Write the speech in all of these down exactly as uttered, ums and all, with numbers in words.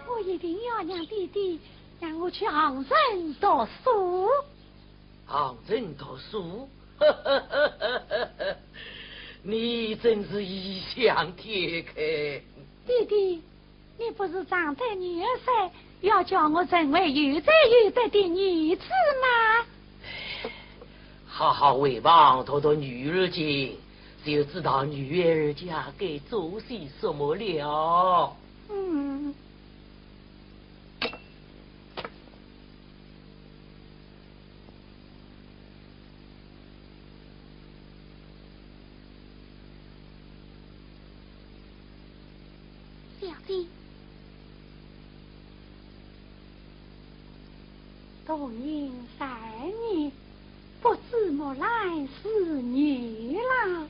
我一定要让爹爹让我去杭城读书。杭城读书？你真是异想天开。爹爹，你不是常对女儿说，要叫我成为有才有德的女子吗？好好回房，读读女儿经，就知道女儿家该做些什么了。嗯。 小姐。同饮十二年，不知木兰是女郎。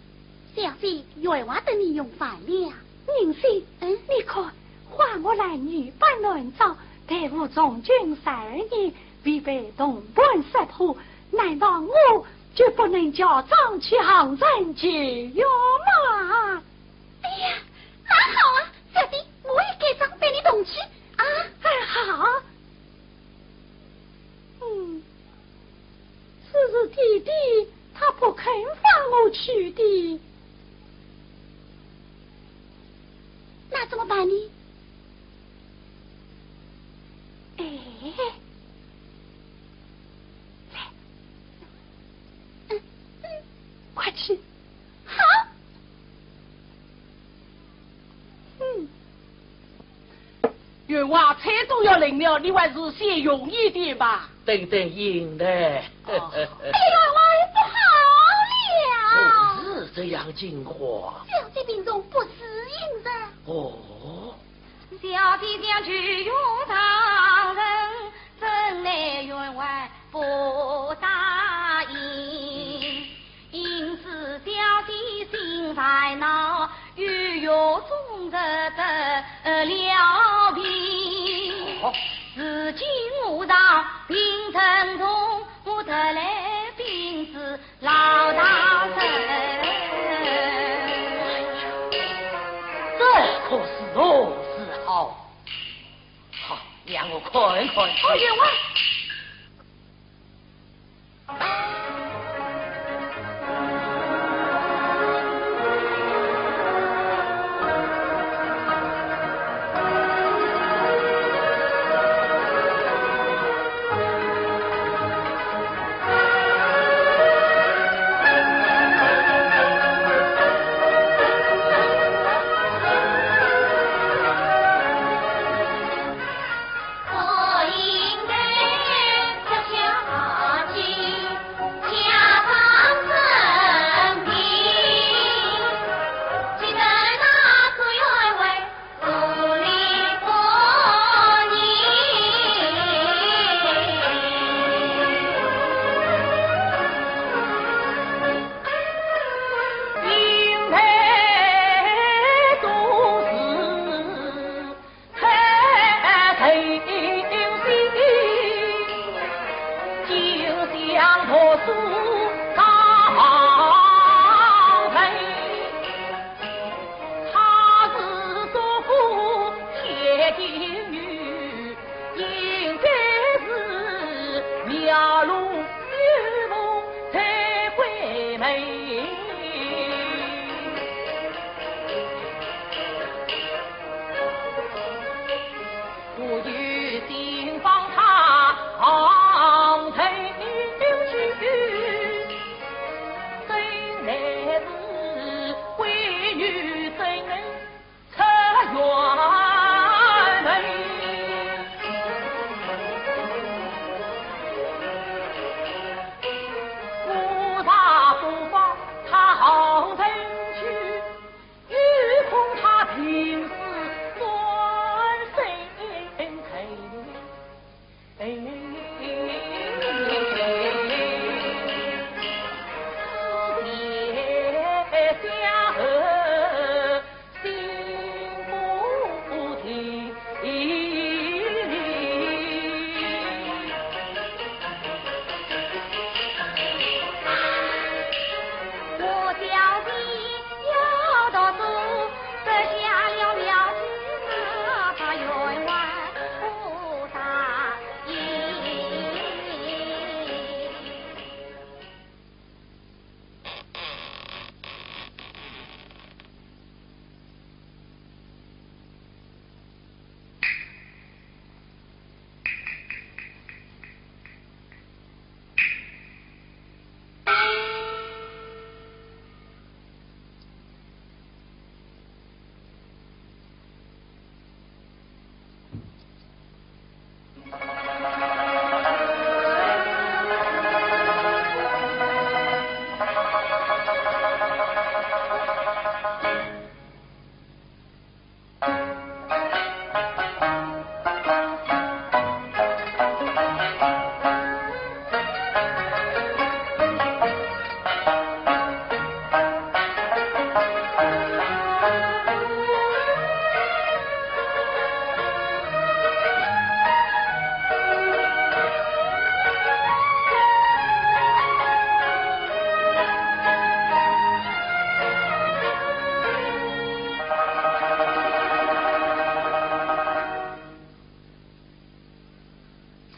小姐，员外等你用饭了。银心，嗯？你看，花木兰女扮男装，队伍从军十二年，未被同伴识破，难道我 就不能假装去杭城求学吗？哎呀，蛮好啊，小弟，我也假装陪你同去啊。哎，好。嗯，只是爹爹他不肯放我去的。那怎么办呢？哎，来， 嗯，嗯，快去。好。嗯。员外，菜都要冷了，你还是先用一点吧。等等，饮来。哦。哎呀，员外，不好了。何事这样惊慌？小姐病重，不时饮食。哦。小姐想求学上人，怎奈员外 不答应。因此小姐心烦恼，欲学终日得了病。哦。如今我丈病甚重，我特来禀知老大人。这可是何事好？好，让我看看。哦，员外。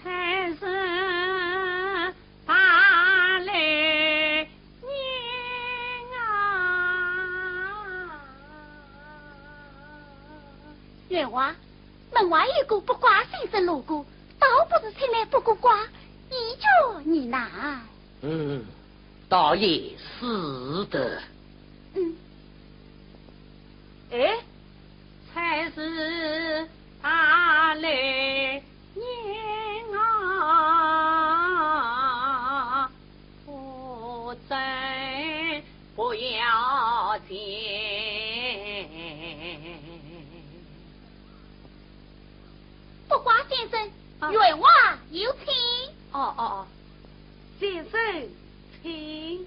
才是大来年啊。员外，门外有个卜卦先生路过，倒不知请来卜个卦，一解疑难。嗯，倒也是的。嗯。哎，才是大来年啊，不争不要紧。卜卦先生，啊。员外有请。哦，哦，哦，先生，请。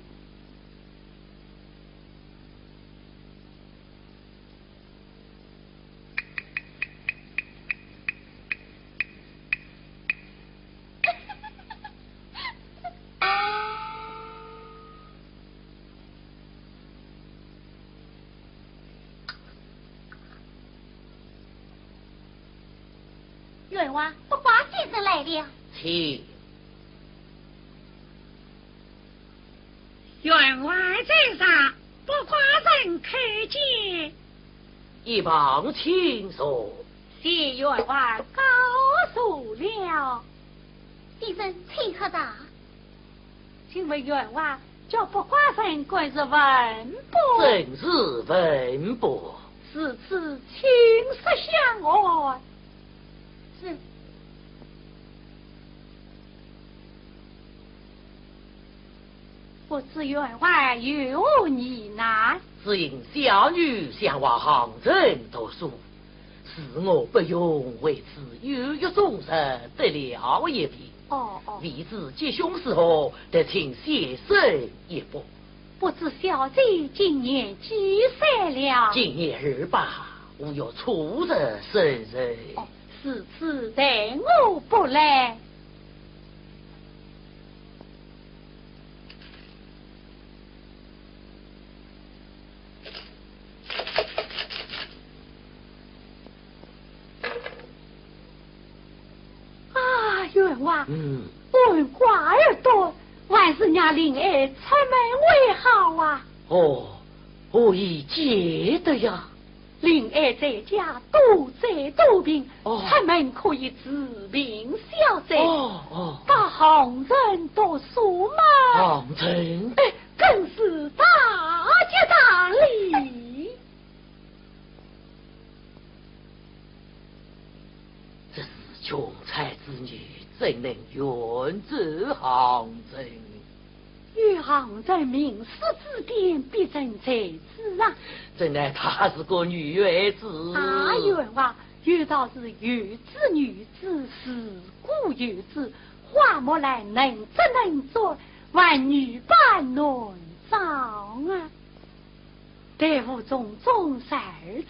员外，卜卦先生来了。请。员外在上，卜卦人叩见。一旁请坐。谢员外告坐了。先生，请喝茶。 请问员外，叫卜卦人官是文博？正是文博。如此，请设香案。是。不知员外有何疑难？只因小女想往杭州读书， 是我不用，为此有约众人得了一便。哦，哦。未知吉凶如何，得请先生一卜。不知小姐今年几岁了？今年二八，无有初十生日。哦，如此待我卜来。 啊，员外，嗯。问卦而断，还是让令爱出门为好啊。哦，何以见得呀？令爱在家多灾多病，哦。出门可以治病消灾。哦，哦。到杭州读书嘛。杭州？哎，更是大吉大利。 只是穷才之女，怎能远走杭州？有杭州名师指点，必成才子啊。怎奈她是个女孩子。啊，员外，有道是有子女子，自古有之，花木兰能折能断，还女扮男装啊。 待父从中十二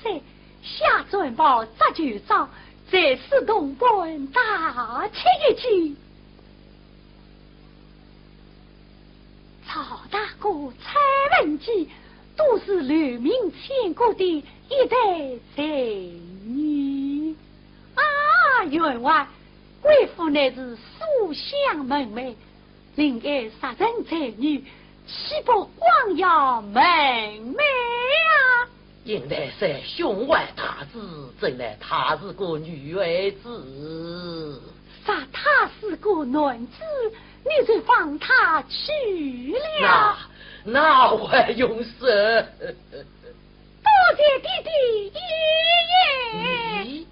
载，下战袍，着旧装，在此同伴大吃一惊。曹大哥，采生计，都是留名千古的一代才女。啊，员外，贵府乃是书香门楣，另爱杀人才女，岂不枉要门楣啊？应台在胸怀大志，怎奈她是个女孩子。 杀她是个男子，你就放她去了。那，那还用说？多谢爹爹。咦，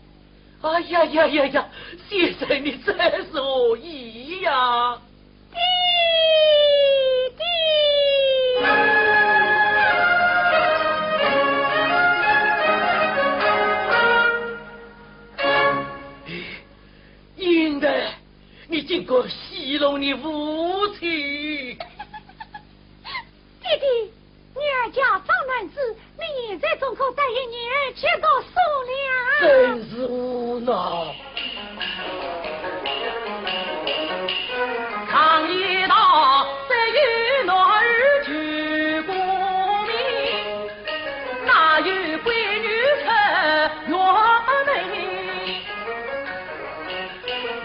哎呀呀呀呀，先生你这是何意呀？爹爹。 应台，你竟敢戏弄你父亲！爹爹，女儿家长难治，你现在总可答应女儿去读书了。真是无奈。常言道，只有男儿救功名，哪有闺女出远门？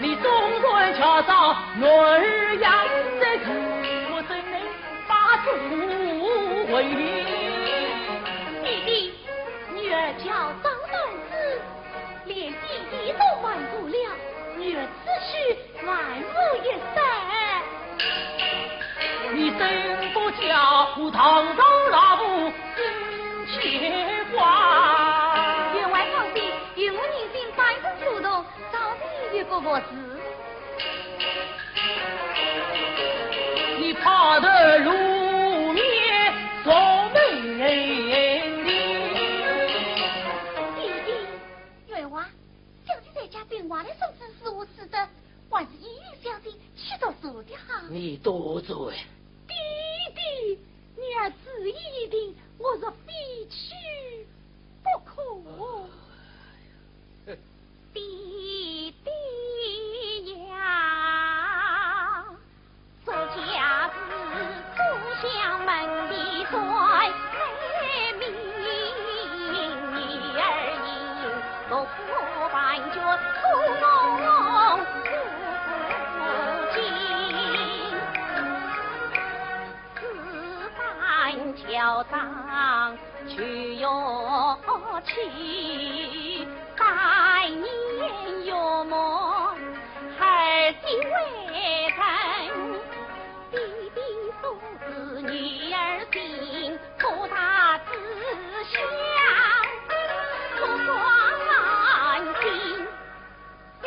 你纵然家长男儿养，这是我怎能把子为？爹爹，女儿家长难治，连爹爹都瞒不了，女儿此去还有一死。你怎不叫我堂上老母心牵挂？员外放心，有我年轻板凳主动， 早已有个佛子。你怕得露面送媒人的。爹爹，员外，小姐在家病危了，身子如何是得？还是依依小姐去读书的好。你多嘴。爹爹，女儿主意已定，我若非去不可。 爹爹呀，这家是书香门第最美名，女儿因不办卷，苦我父亲。 自办校章就要去，百年月满，孩子为人，爹爹所赐女儿心，可大志向，可双心。 可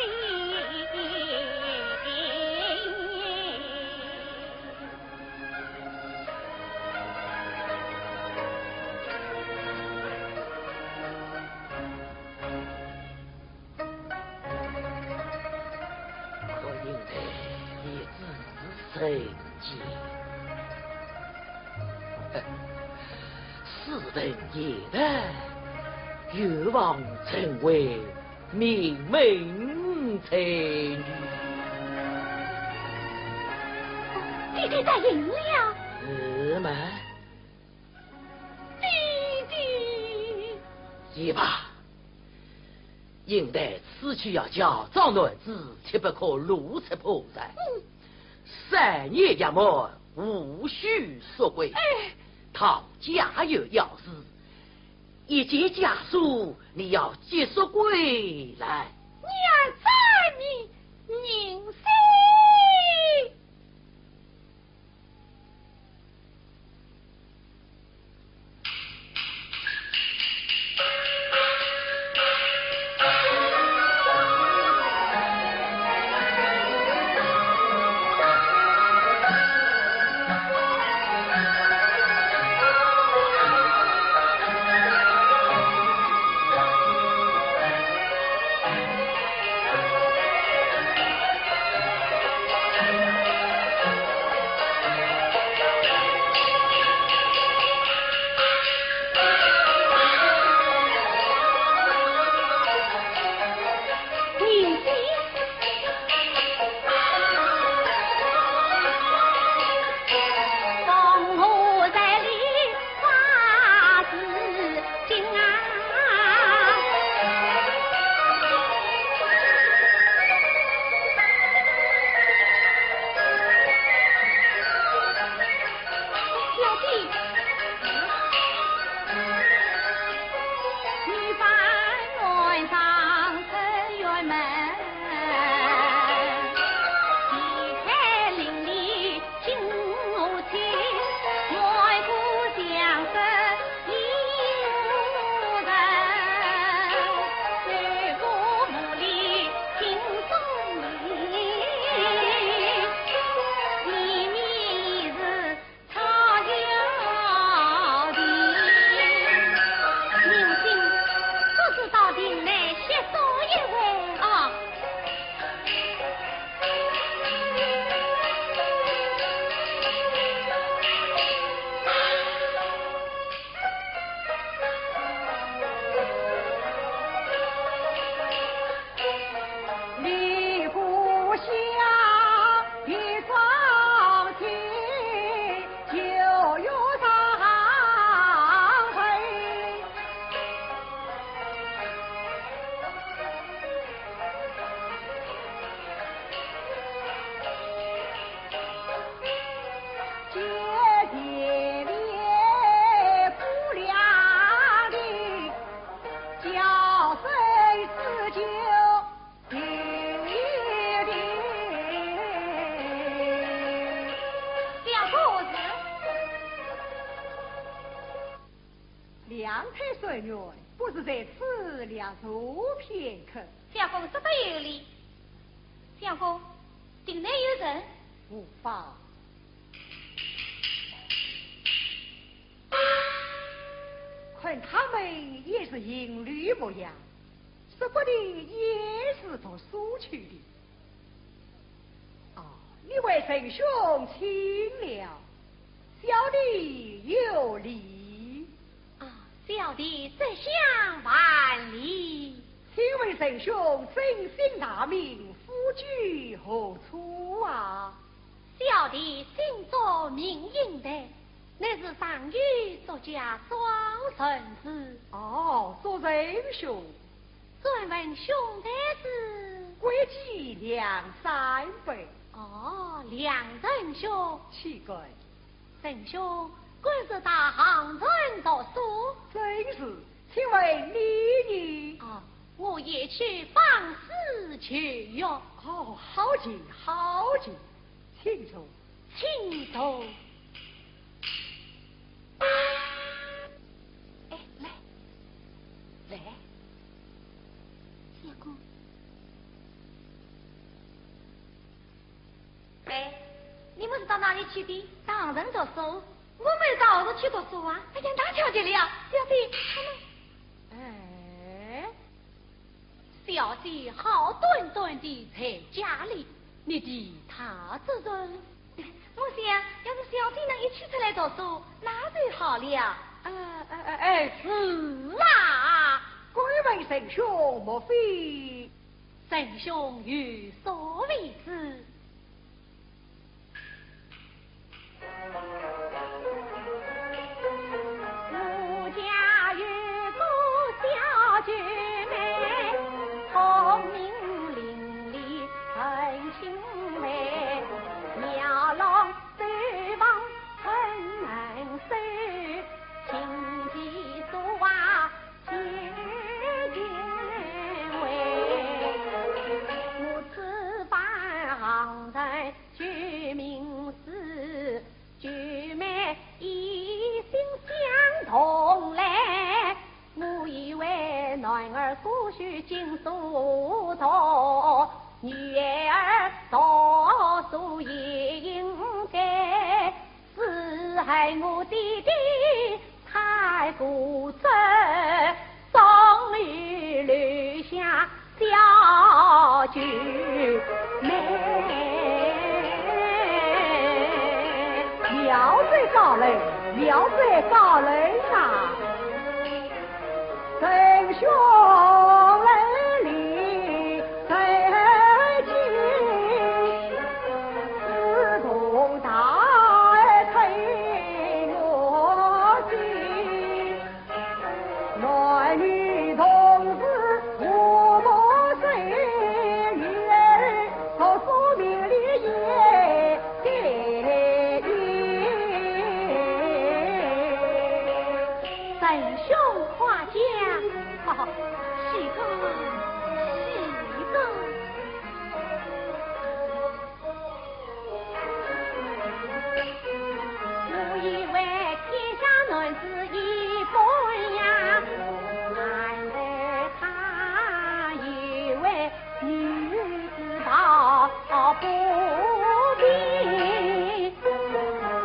应台一字成经。此等言谈，有望成为 名门才女。爹爹答应了。是吗？爹爹。也罢，应台此去要校长男子，切不可露出破绽。嗯。三年月满，无需索贿。哎。倘家有要事， 一件家书，你要急速归来。女儿遵命，宁死。明星，速速到亭内歇宿一会。啊。梁太守，不如在此略坐片刻。相公说得有理。相公，亭内有人。无妨。 看他们也是行礼模样，说不定也是读书去的。哦，你为仁兄请了，小弟有礼。啊，小弟这厢万礼。请问仁兄尊姓大名，府居何处啊？ 小弟姓祝名应台，乃是上元祝家庄人氏。哦，祝仁兄。敢问兄台是？贵姓梁山伯。哦，梁仁兄。岂敢。仁兄，敢是在杭州读书？正是，请问你呢？哦，我也去访师求学。哦，好极，好极。 请坐。请坐。哎，来，来。相公。哎，你们是到哪里去的？到杭州读书。我们到杭州去读书啊？哎呀，那巧极了。小姐，他们……哎， 小姐好端端地在家里，你提她做甚？我想，要是小姐能一起出来读书，那就好了。呃，呃，呃，哎，是啊。敢问仁兄，莫非……仁兄有所未知， 我家有个小舅妹，功名伶俐很清微，描龙点凤很能手，琴棋书画皆精会。我此番杭州 求名师，舅妹一心想同来。我以为男儿所学尽所读，女儿读书也应该。 只恨我爹爹太固执，终于留下小舅妹。妙哉高人，妙哉高人呐！ 仁兄来礼再见，自从大爱催我去，男女同志无不谁，女儿读书名利也得意。兄夸奖，哈哈，是个，是个。我以为天下男子一般样，难得他一位女子抱不平。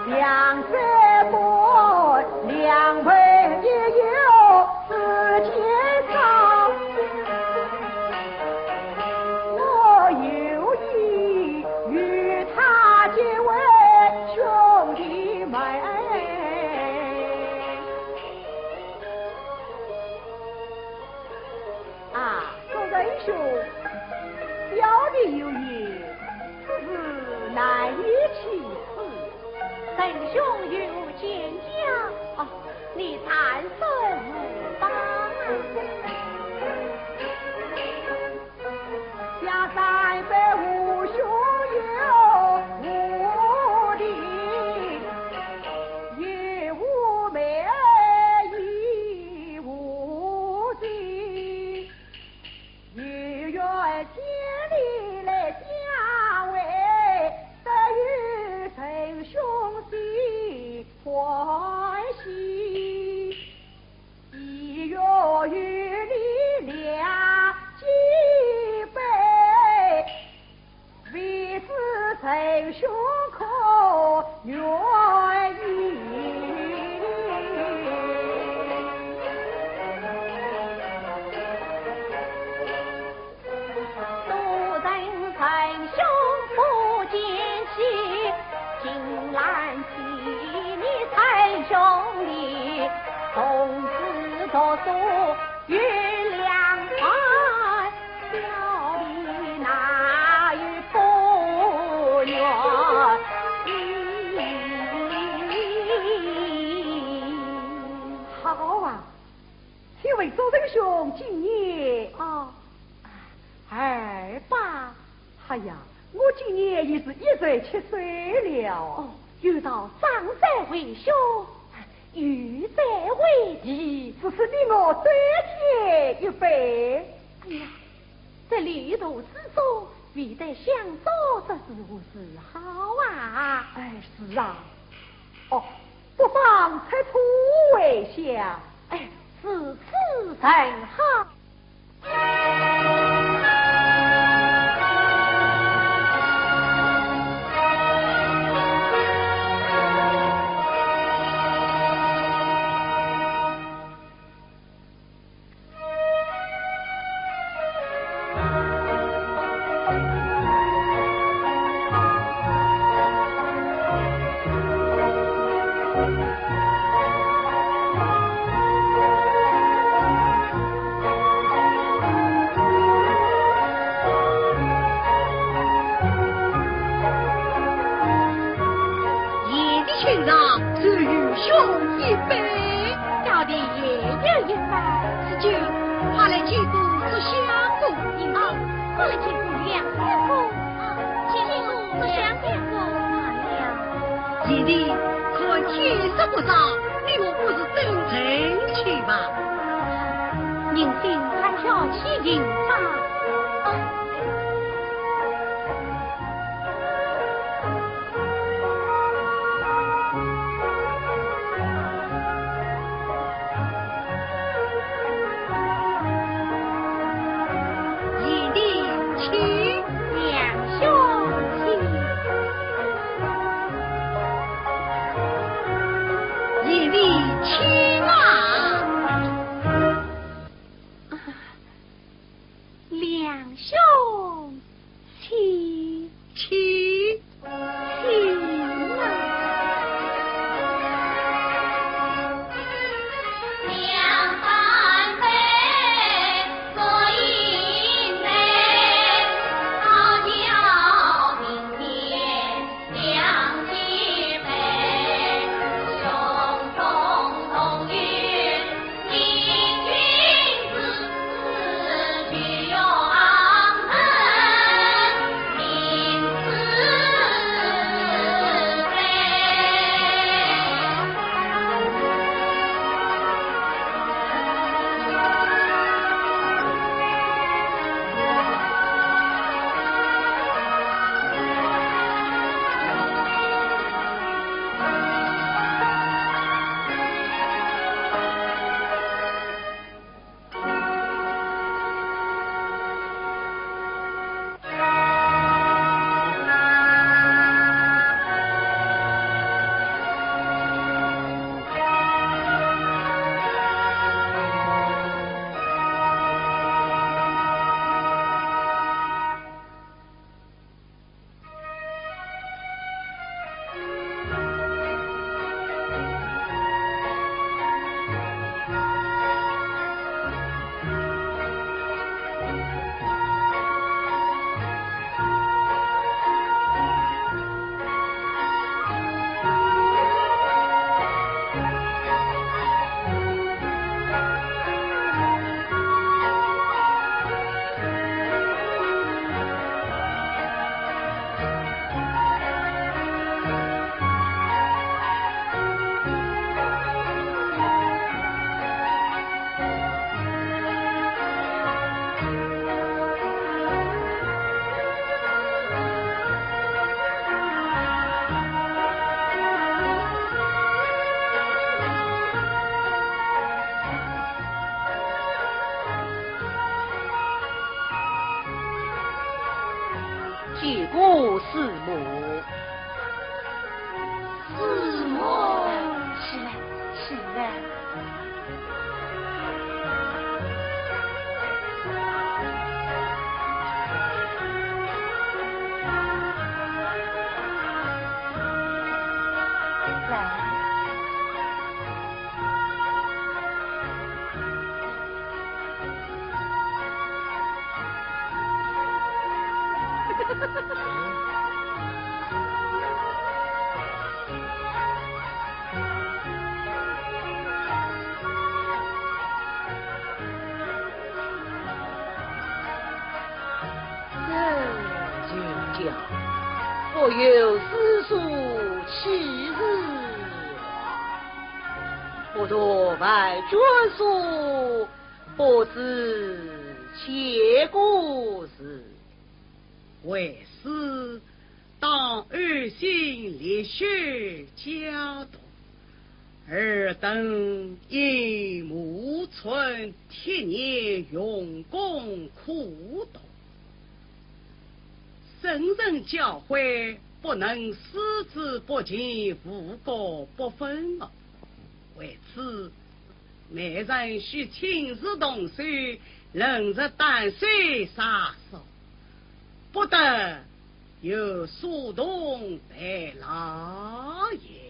两只半，两盆也有四千双。我有意与她结为兄弟妹。啊，祝仁兄，小弟有意，此事难以启齿。 仁兄有见教，哦，你但说无妨啊。下山北无兄有无弟，也无妹亦无姐。 也愿千里来相会，得与仁兄心欢喜。意欲与你两举杯， 为此仁兄可愿意？多承仁兄不见起，金兰替你仁兄的，同是读书 与良伴，小弟哪有不愿意？好啊，请问祝仁兄今年？哦，二八。 哎呀，我今年已是一十七岁了。哦，有道长者为兄，幼者为弟，只是你我再添一岁。哎呀，这旅途之中，未得相助，这是何时好啊？哎，是啊。哦，不妨出图为下。哎，如此甚好。 贤弟请上，受愚兄一拜。小弟也有一拜。子建，快来见过祝相公。啊，快来见过梁相公。啊，见过祝相公。罢了。贤弟，看天色不早，你我不如登城去吧。 您请他下去饮茶。哦。贤弟请。梁兄请。 贤弟请啊。啊，梁兄请。请。请啊。顾师母。师母。起来，起来。来。这就叫不由师叔岂是话？不读万卷书，不知乾坤事。为师当有心立学教导，尔等因暮春贴年用功苦读，圣人教诲不能视之不见，无过不分哦。为此， 每人须亲自动手，冷热胆水杀手，不得有疏通待劳也。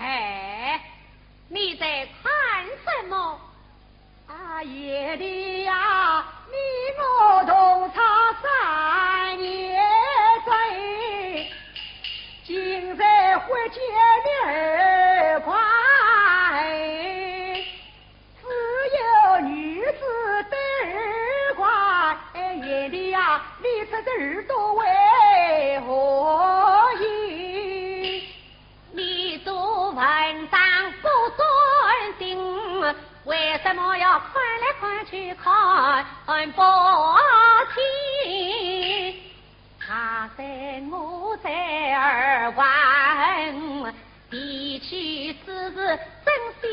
哎，你在看什么？啊，贤弟呀，你我同窗三年追，今日忽见面而快，只有女子对话，贤弟呀，你这耳朵为何硬？ 你读文章不专心，为什么要看来看去看不清？啊，在我在耳闻，提起此事真笑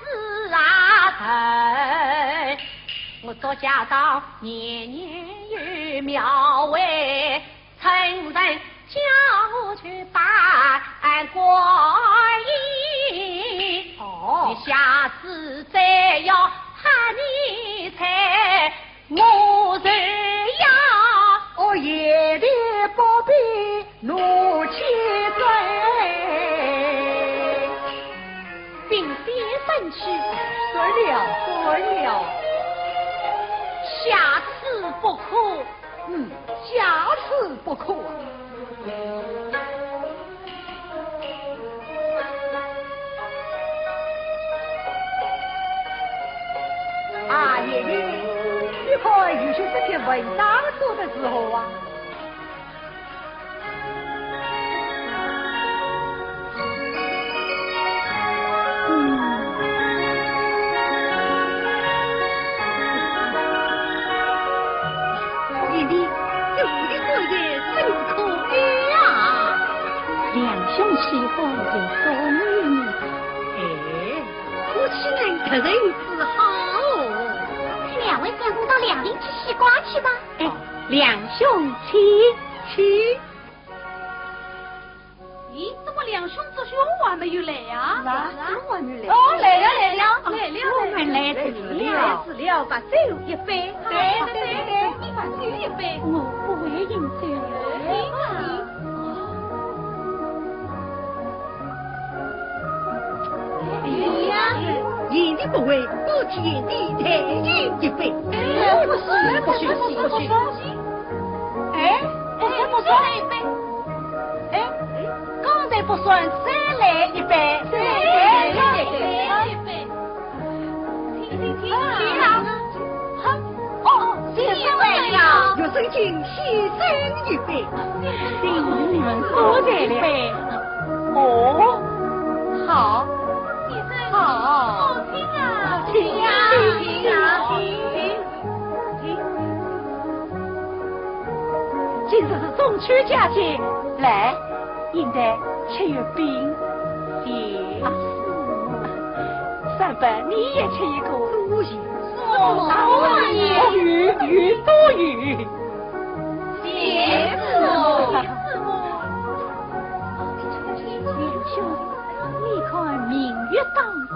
死啊人。我祝家当年年有庙会，春神叫我去拜观音。哦。你下次再要喊你才 我是呀。哦，贤弟不必怒气哉。并肩分去。算了，算了。下次不可。嗯，下次不可。 啊，爷爷，你看玉兄这篇文章做得如何啊？嗯。爷爷，这个作业真可以呀。梁兄喜欢就送与你。哎，夫妻能得人之好。请两位相公到梁林去西瓜去吧。哎，梁兄请，请。咦，怎么梁兄、祝兄还没有来呀？啊，怎么还没来？哦，来了，来了，来了，我们来迟了。来迟了，把酒一杯。对，对，对，对，你把酒一杯。我不会饮酒。哎，你 哎呀，贤弟不会，多替贤弟再敬一杯。哎，不是，不是，不是，不是。哎，不是，不是。再来一杯。哎，刚才不算，再来一杯。再来一杯。 请，请，请，请啊！好，哦，先生来了。学生敬先生一杯。请你们多来一杯。哦，好，先生，好。好听啊。请啊，请啊，请，请，请。今日是中秋佳节，来， 应该吃月饼。谢。啊，三伯，你也吃一个。多谢。哦，有，有，多有。谢师父。梁兄，你看明月当空。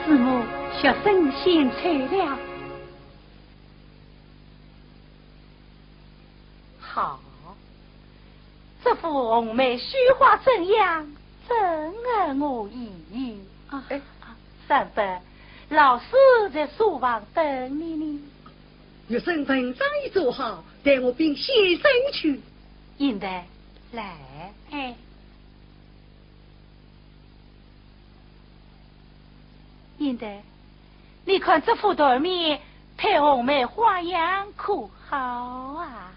师母，学生献丑了。好，这幅红梅绣花怎样？真合我意。啊，哎，三伯，老师在书房等你呢。学生文章已做好，待我禀先生去。应台，来。哎。 应台，你看这幅对联配红梅花样可好啊？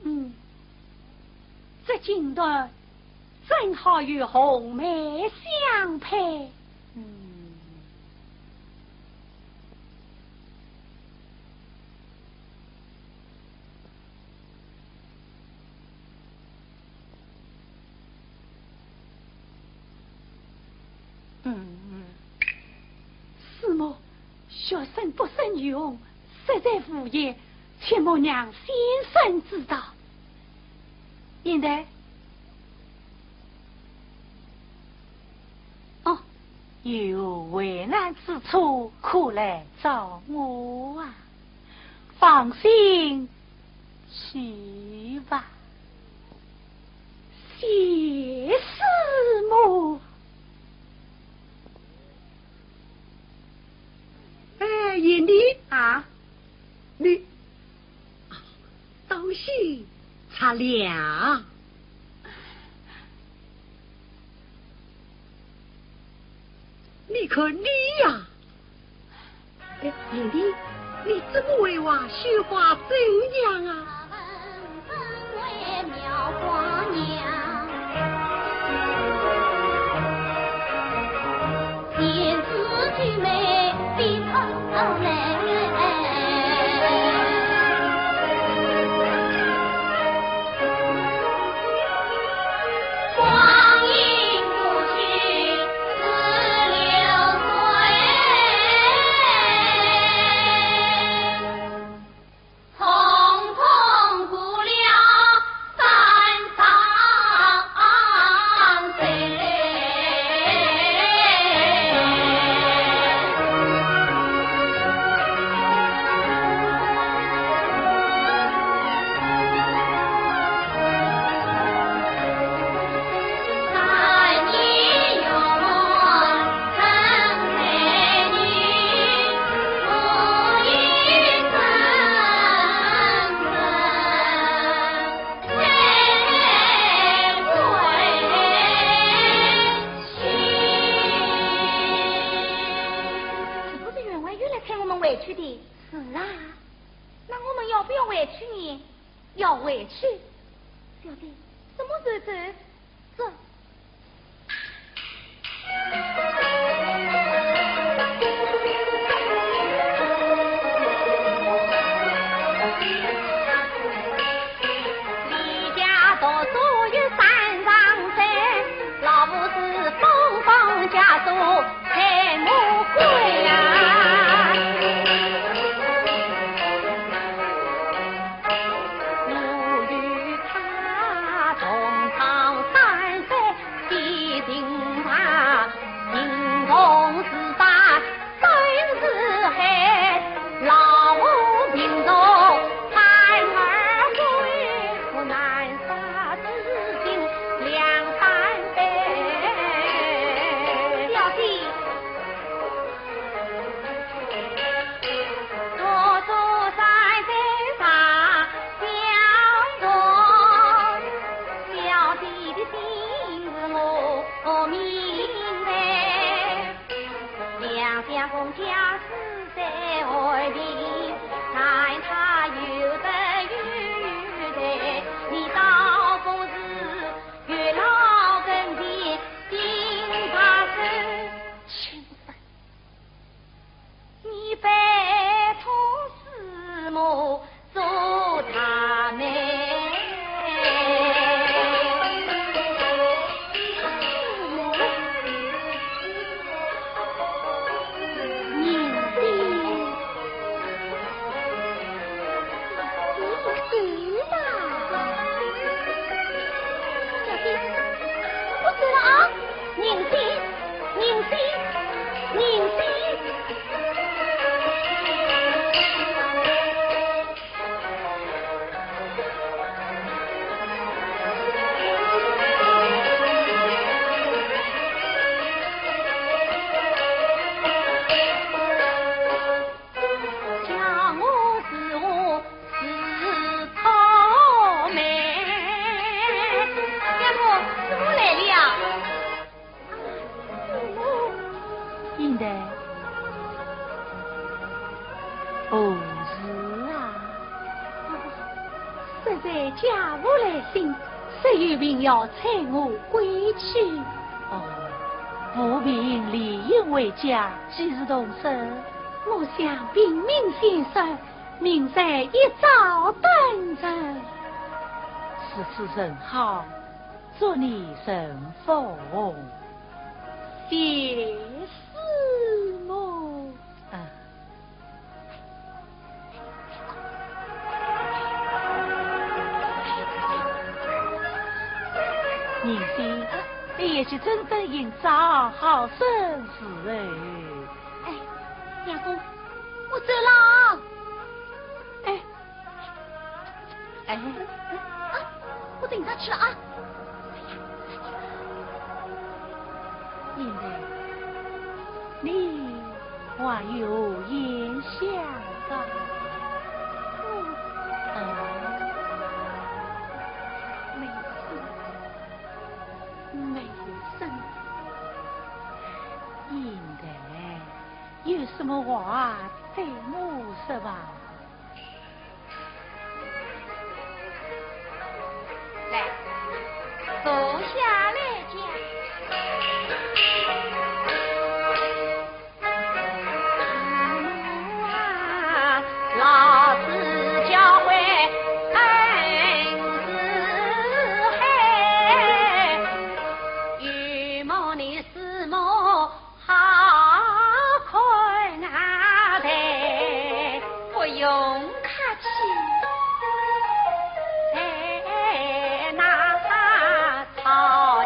嗯，这锦对正好与红梅相配。嗯。 嗯，师母，学生不胜用，实在无言，切莫让先生知道。应台。哦，有为难之处，可来找我啊。 放心去吧。谢师母。哎，贤弟啊，你，啊，当心擦亮。你看你呀， 哎，贤弟，你这么会画绣花怎样啊？是不是员外又来催我们回去的？是啊，那我们要不要回去呢？要回去。小姐，怎么走走？走。何事啊？实在家父来信，说有病要催我归去。哦，父病理应回家，几时动身？我向平民先说，明日一早登程。如此甚好，祝你成婚。谢师母。啊。 银仙，你也去整顿营帐，好生伺候。哎，相公，我走了。哎， 哎，啊，我等他去了啊。现在你还有何言相告？嗯，没有什么，没有什么。现在有什么话对我说吧。 来，坐下来讲。老子教诲恩是海，有么你师母 好看啊，对，不用客气。哎，那草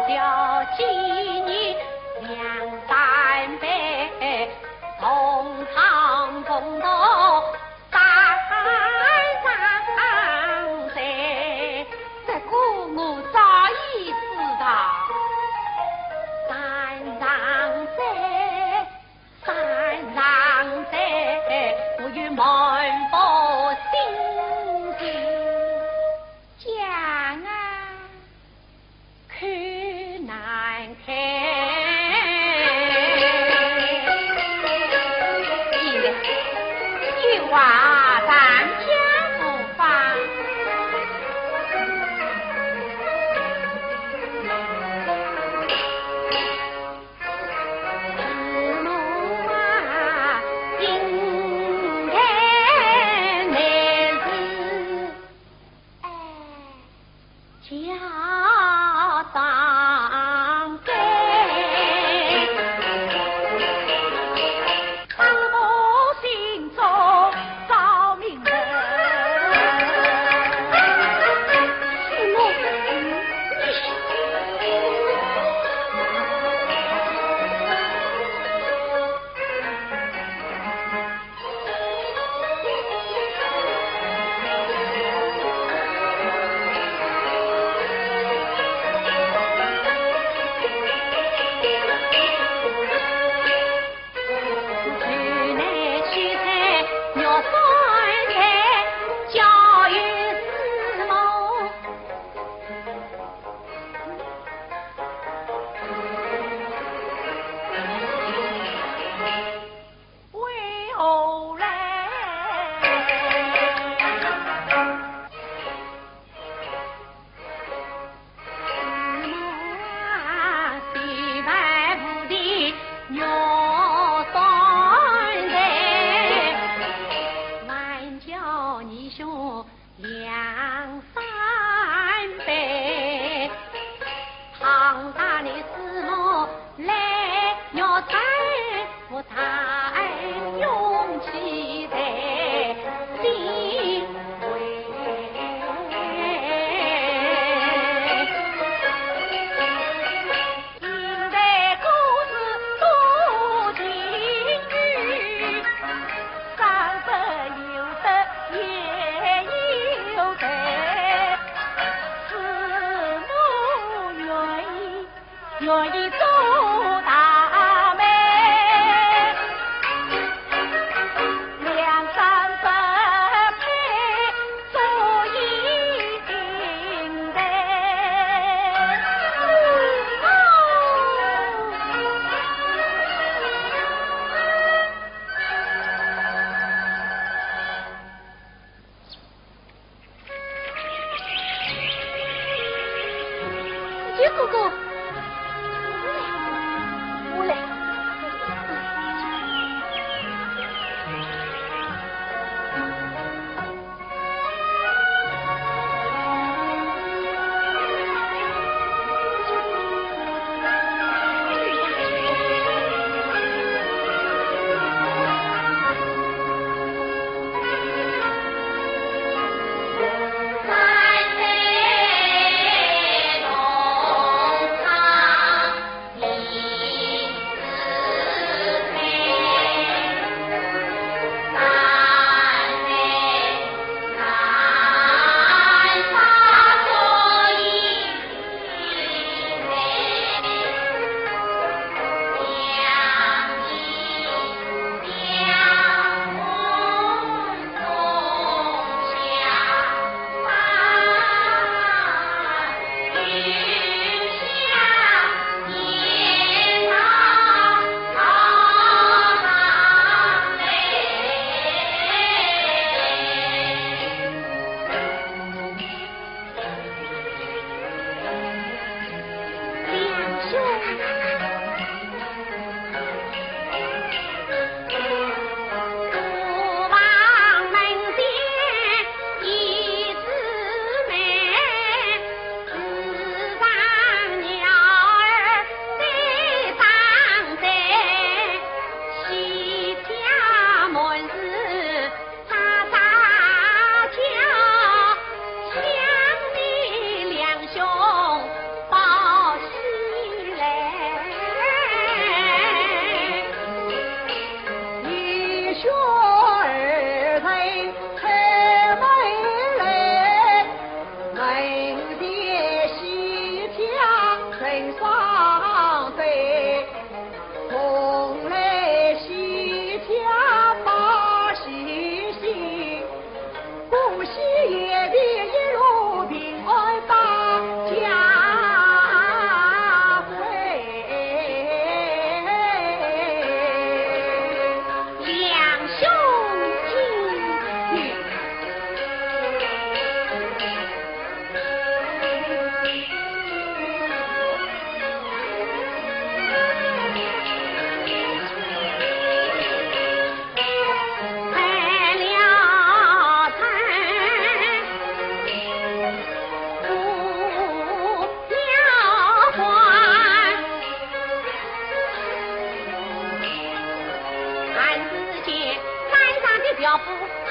要不打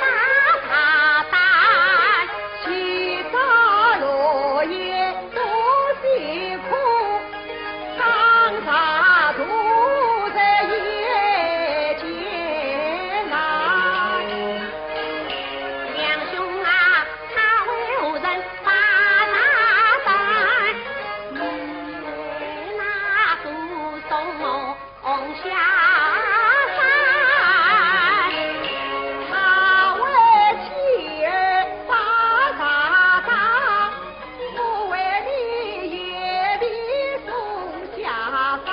打打，起早落夜多辛苦，上茶坐在夜间啊。梁兄啊，他为何人把茶担？你那个送我 红霞山，他为妻儿把茶担，我为你也比松下山。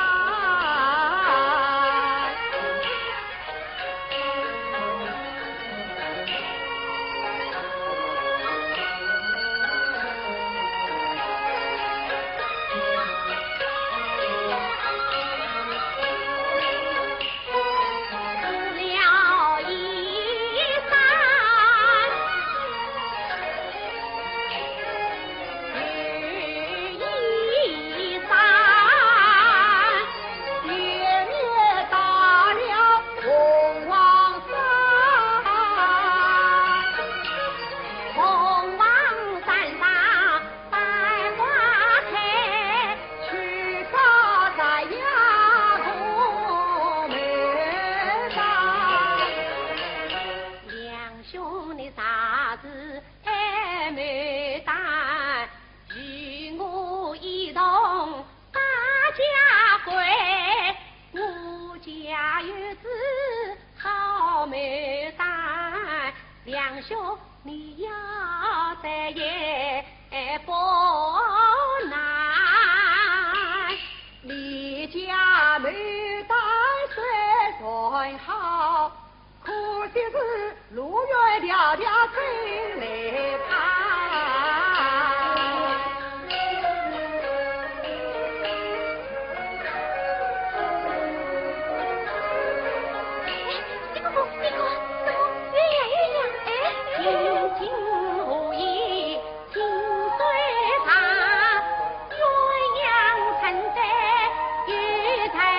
梁兄，你啥事太牡丹？与我一同把家归。我家有子好牡丹，梁兄你要再也不难。你家牡丹虽然好， 可惜是路远迢迢真难攀。哎，这个风，这个，这个，鸳鸯，鸳鸯，哎，哎，哎。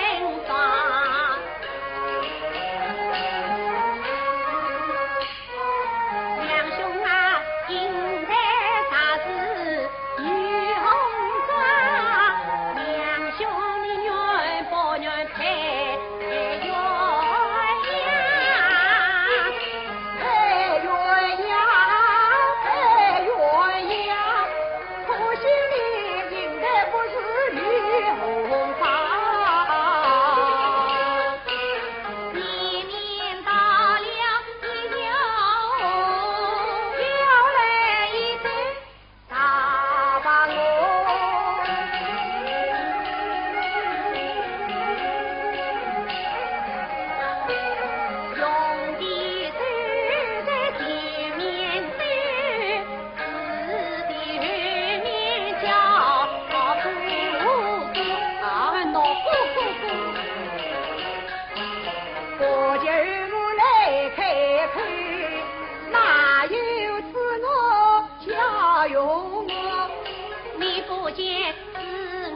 你不见是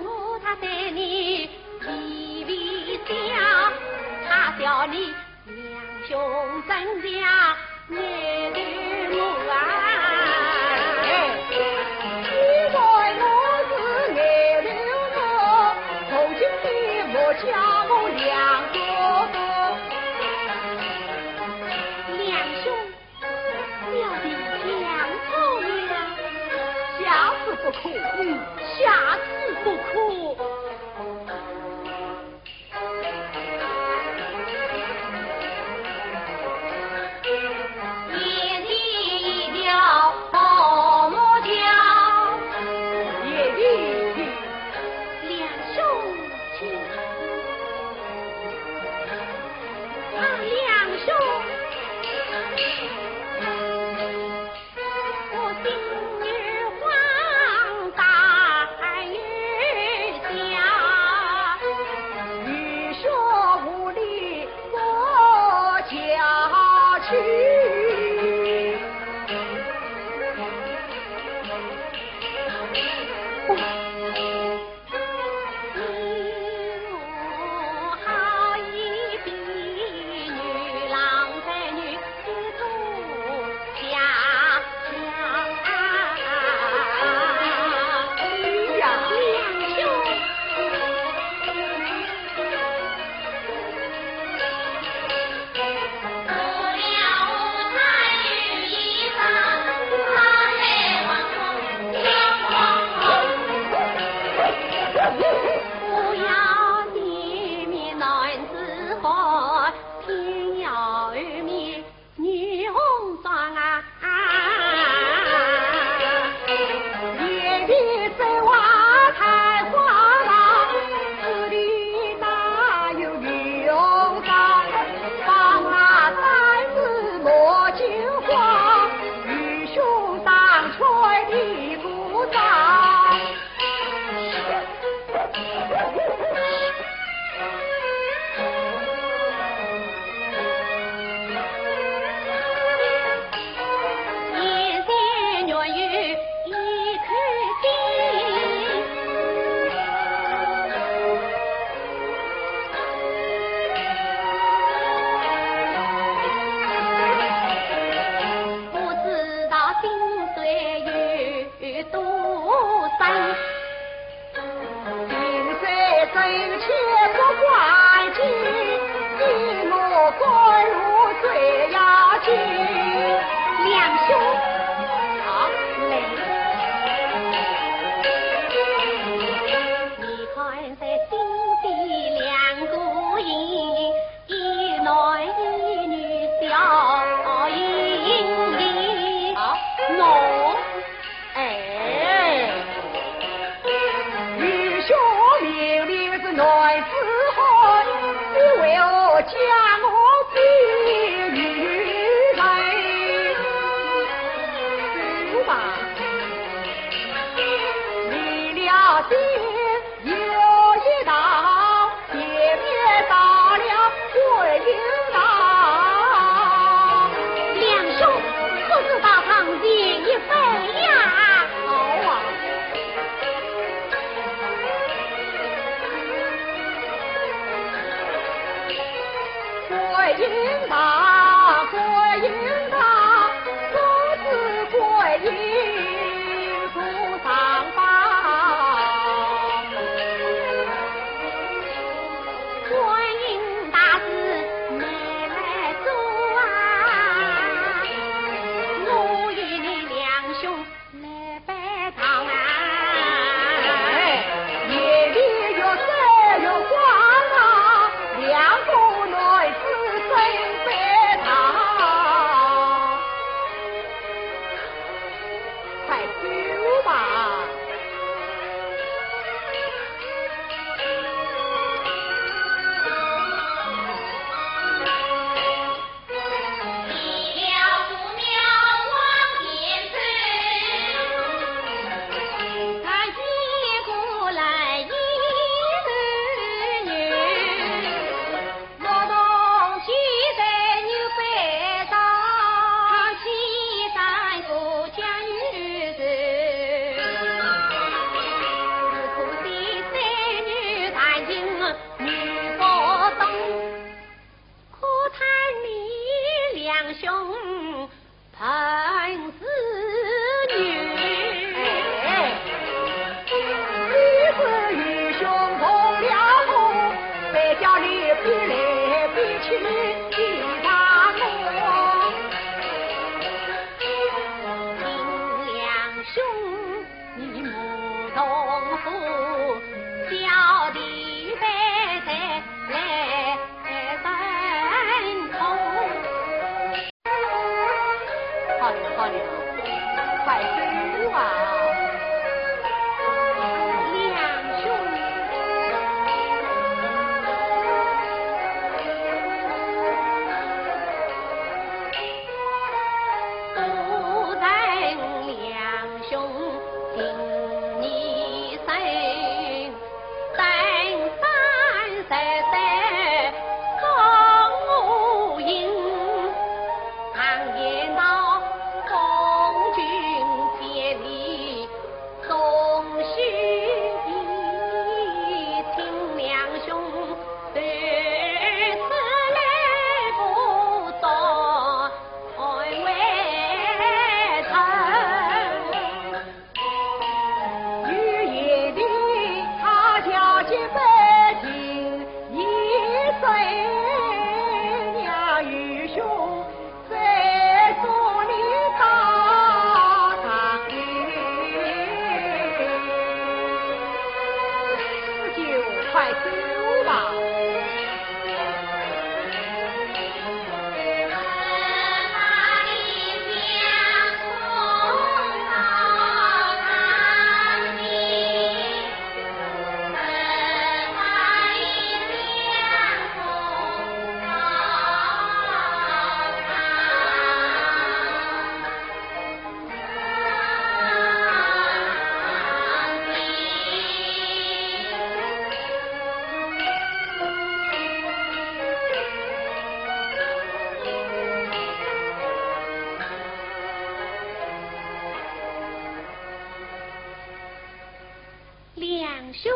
我他对你微微笑，他笑你两兄真像眼头目啊。哎，既然我是眼头目，如今你莫叫我梁哥哥。梁兄， 小弟讲错了。下次不可，嗯，下次不可。梁兄，啊，来。你看这新的两个人，一男一女笑盈盈。啊，喏。 哎，愚兄明明是男子汉，你为何将我比喻人？走吧，离了地有一道。 前面到了观音堂。梁兄，不知道堂前一拜呀。好啊。观音堂，观音堂，我是观音菩萨吧。 观音大士慢来坐啊，我与你梁兄来拜堂啊。哎，夜里月色月光啊，两个男子真拜堂。快走吧。 可叹你梁兄本是女。哎，你是愚兄同了我，谁叫你比来比去比上我？林良兄，你目同夫，小弟辈才来认同。 好了，好了，快走啊！梁兄。快走吧。梁兄。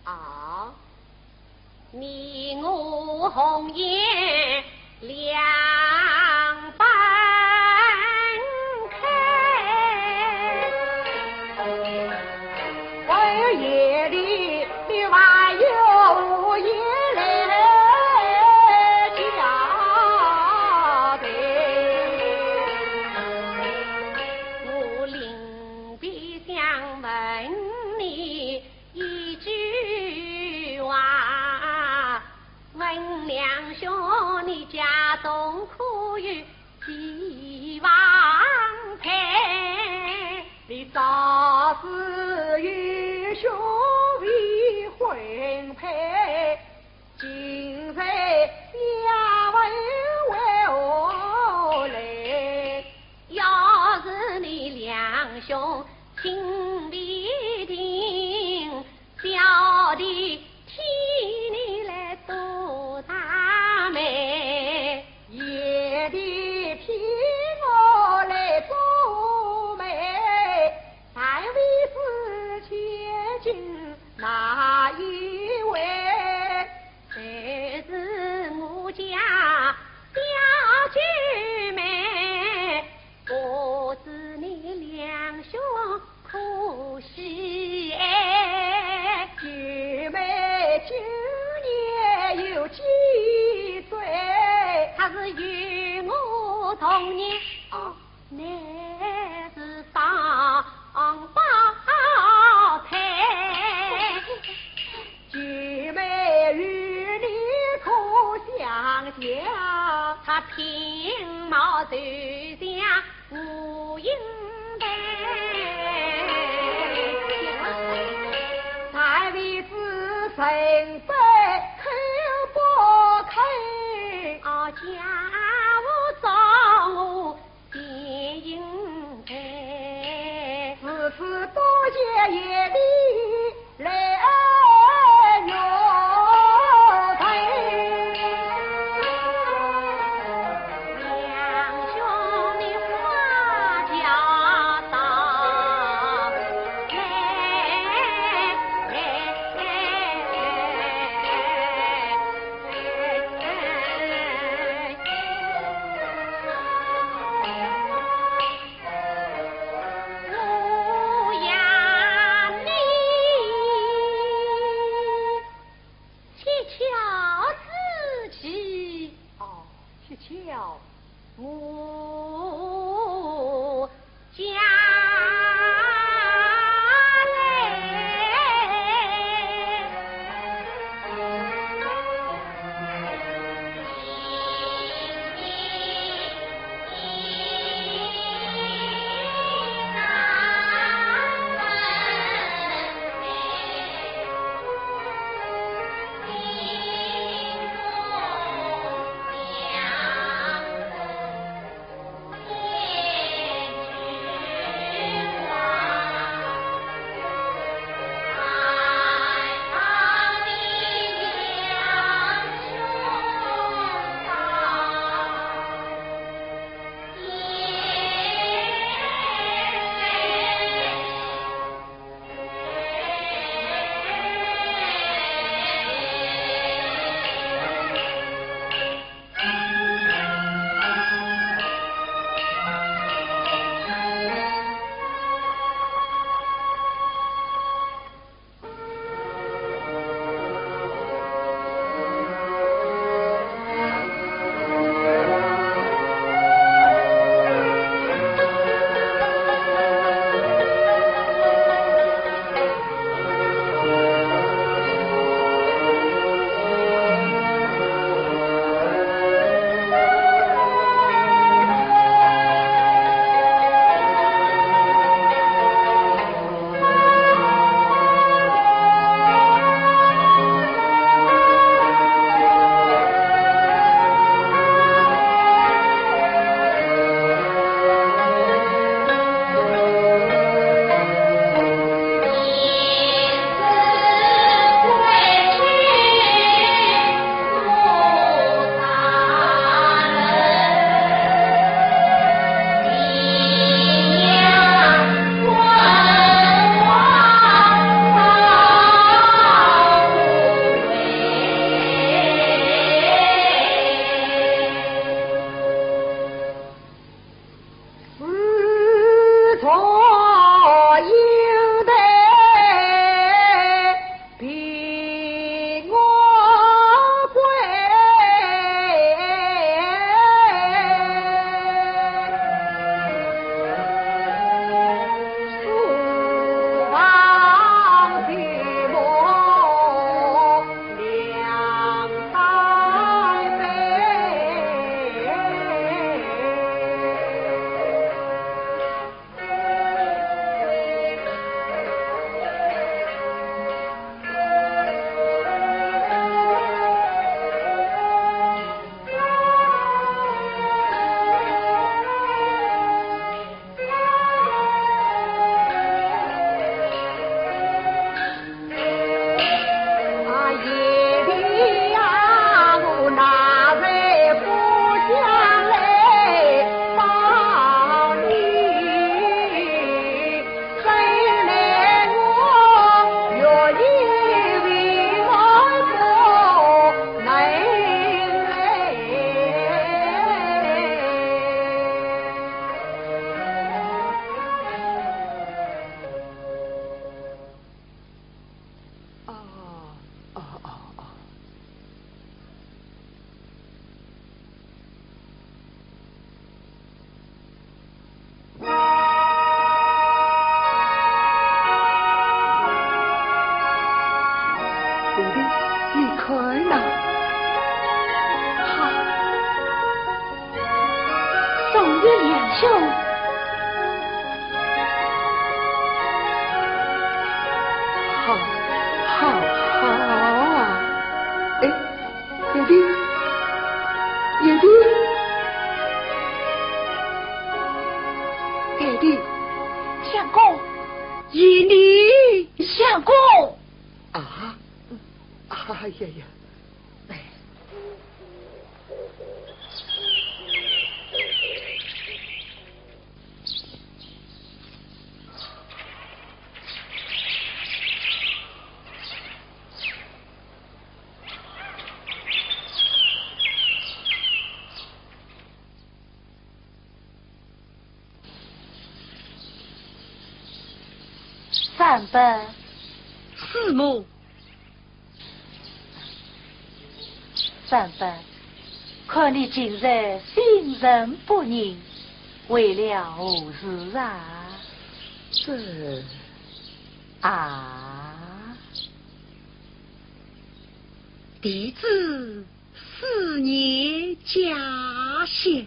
啊？ 你我红颜两半开。我夜里你还有言来讲。总可有寄望配。你早知愚兄未婚配，今日下问为何来？要是你两兄情未定， 小弟替你来做大媒。贤弟替我来做媒，但未知千金哪一位？就是我家小九妹， 不知你两兄可喜爱？九妹今年有几岁？她是与我同年。哦，乃是双胞胎。九妹与你可相像？她面貌就像 我应该。但未知人不可不可。啊，家父召我便应该。如此多谢贤弟 来哟，陪两兄弟花轿到来。我呀，你七巧之期。哦，七巧。我家来。这两兄，好，好，好啊！哎，爹爹，爹爹，爹爹，相公，依你，相公。啊，哎呀呀！ 三伯。师母。三伯，看你近日心神不宁，为了何事啊？这……啊？弟子思念家乡。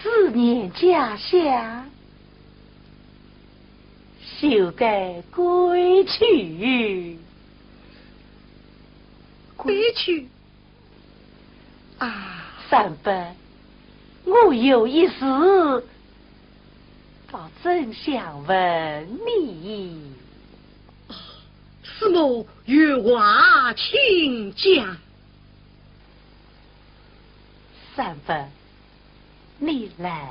思念家乡，休该归去。归去？啊，三伯，我有一事，倒真想问你。哦，师母有话请讲。 三伯，你来。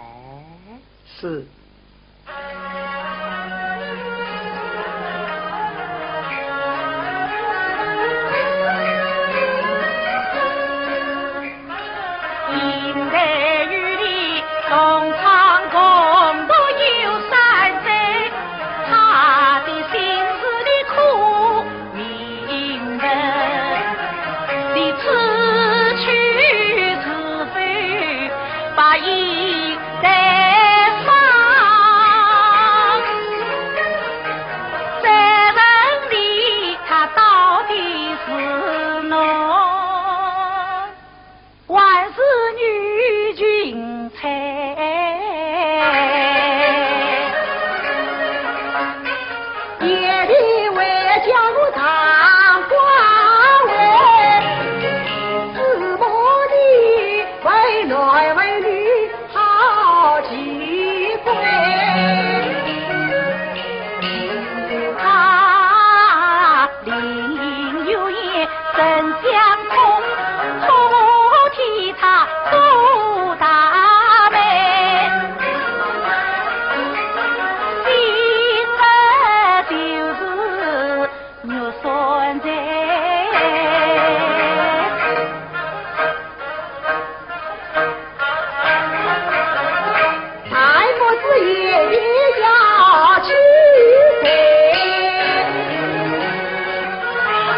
是。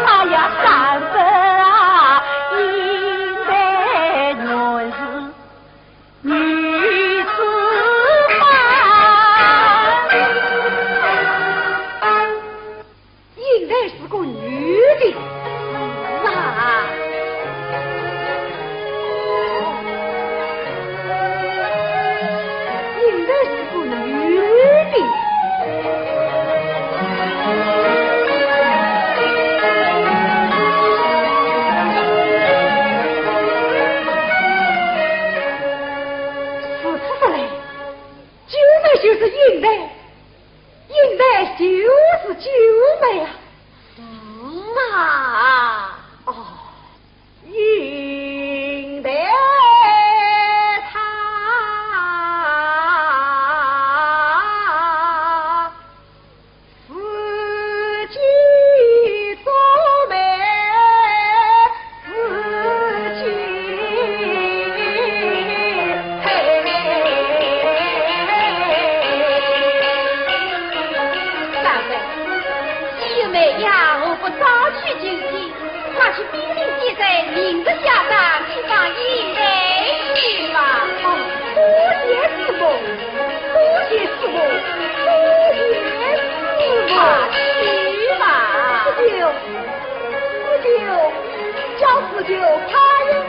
哎呀，三伯啊，应该是个女的。是啊。应该是个女的。 如此说来，九妹就是英台，英台就是九妹啊。是啊。哦，英台她自己做媒，自己配。三妹，你有妹呀，何不早去求亲？ 快去禀明先生，明日下山去拜英台去吧。哦，多谢师母，多谢师母，多谢师母。快去吧。师舅，师舅，叫师舅开门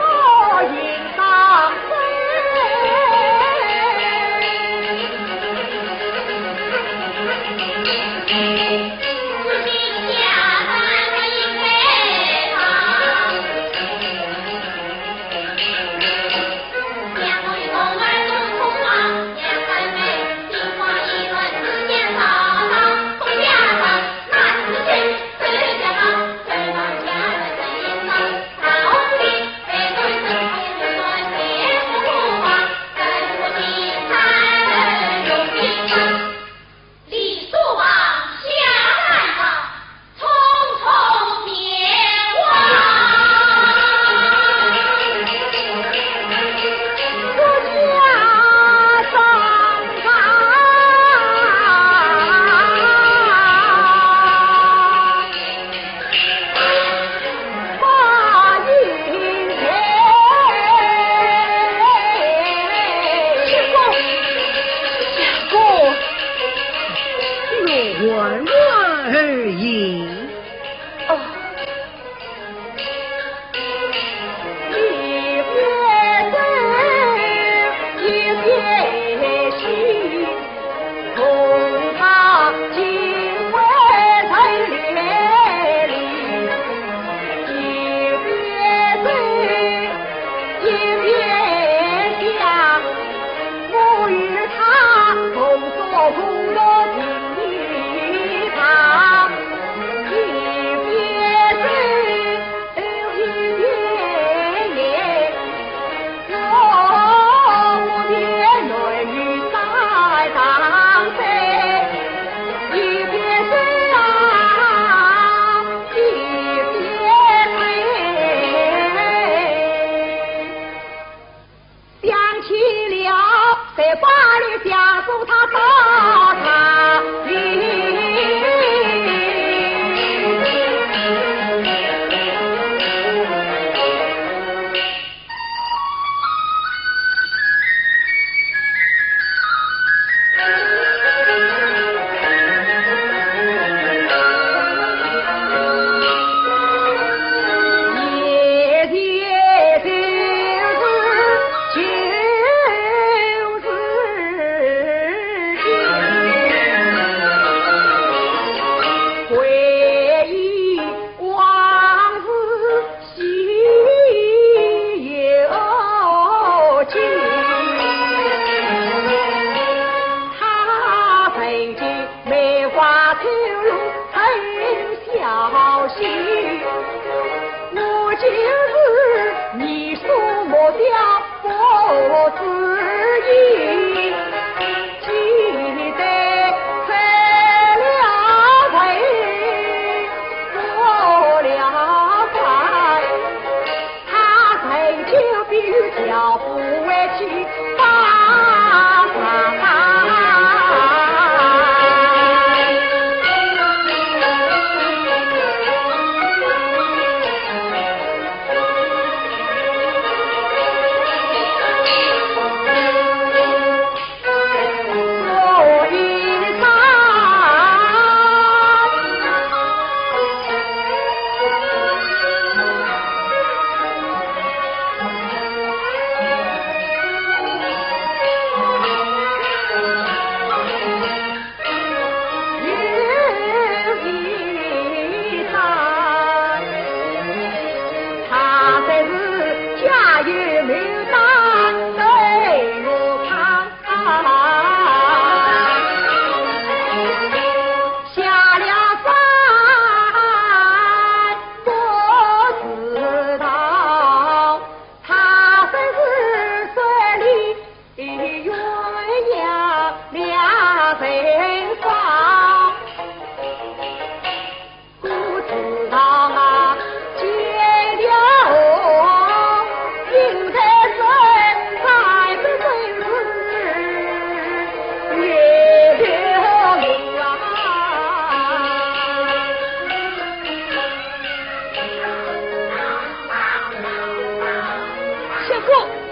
相公。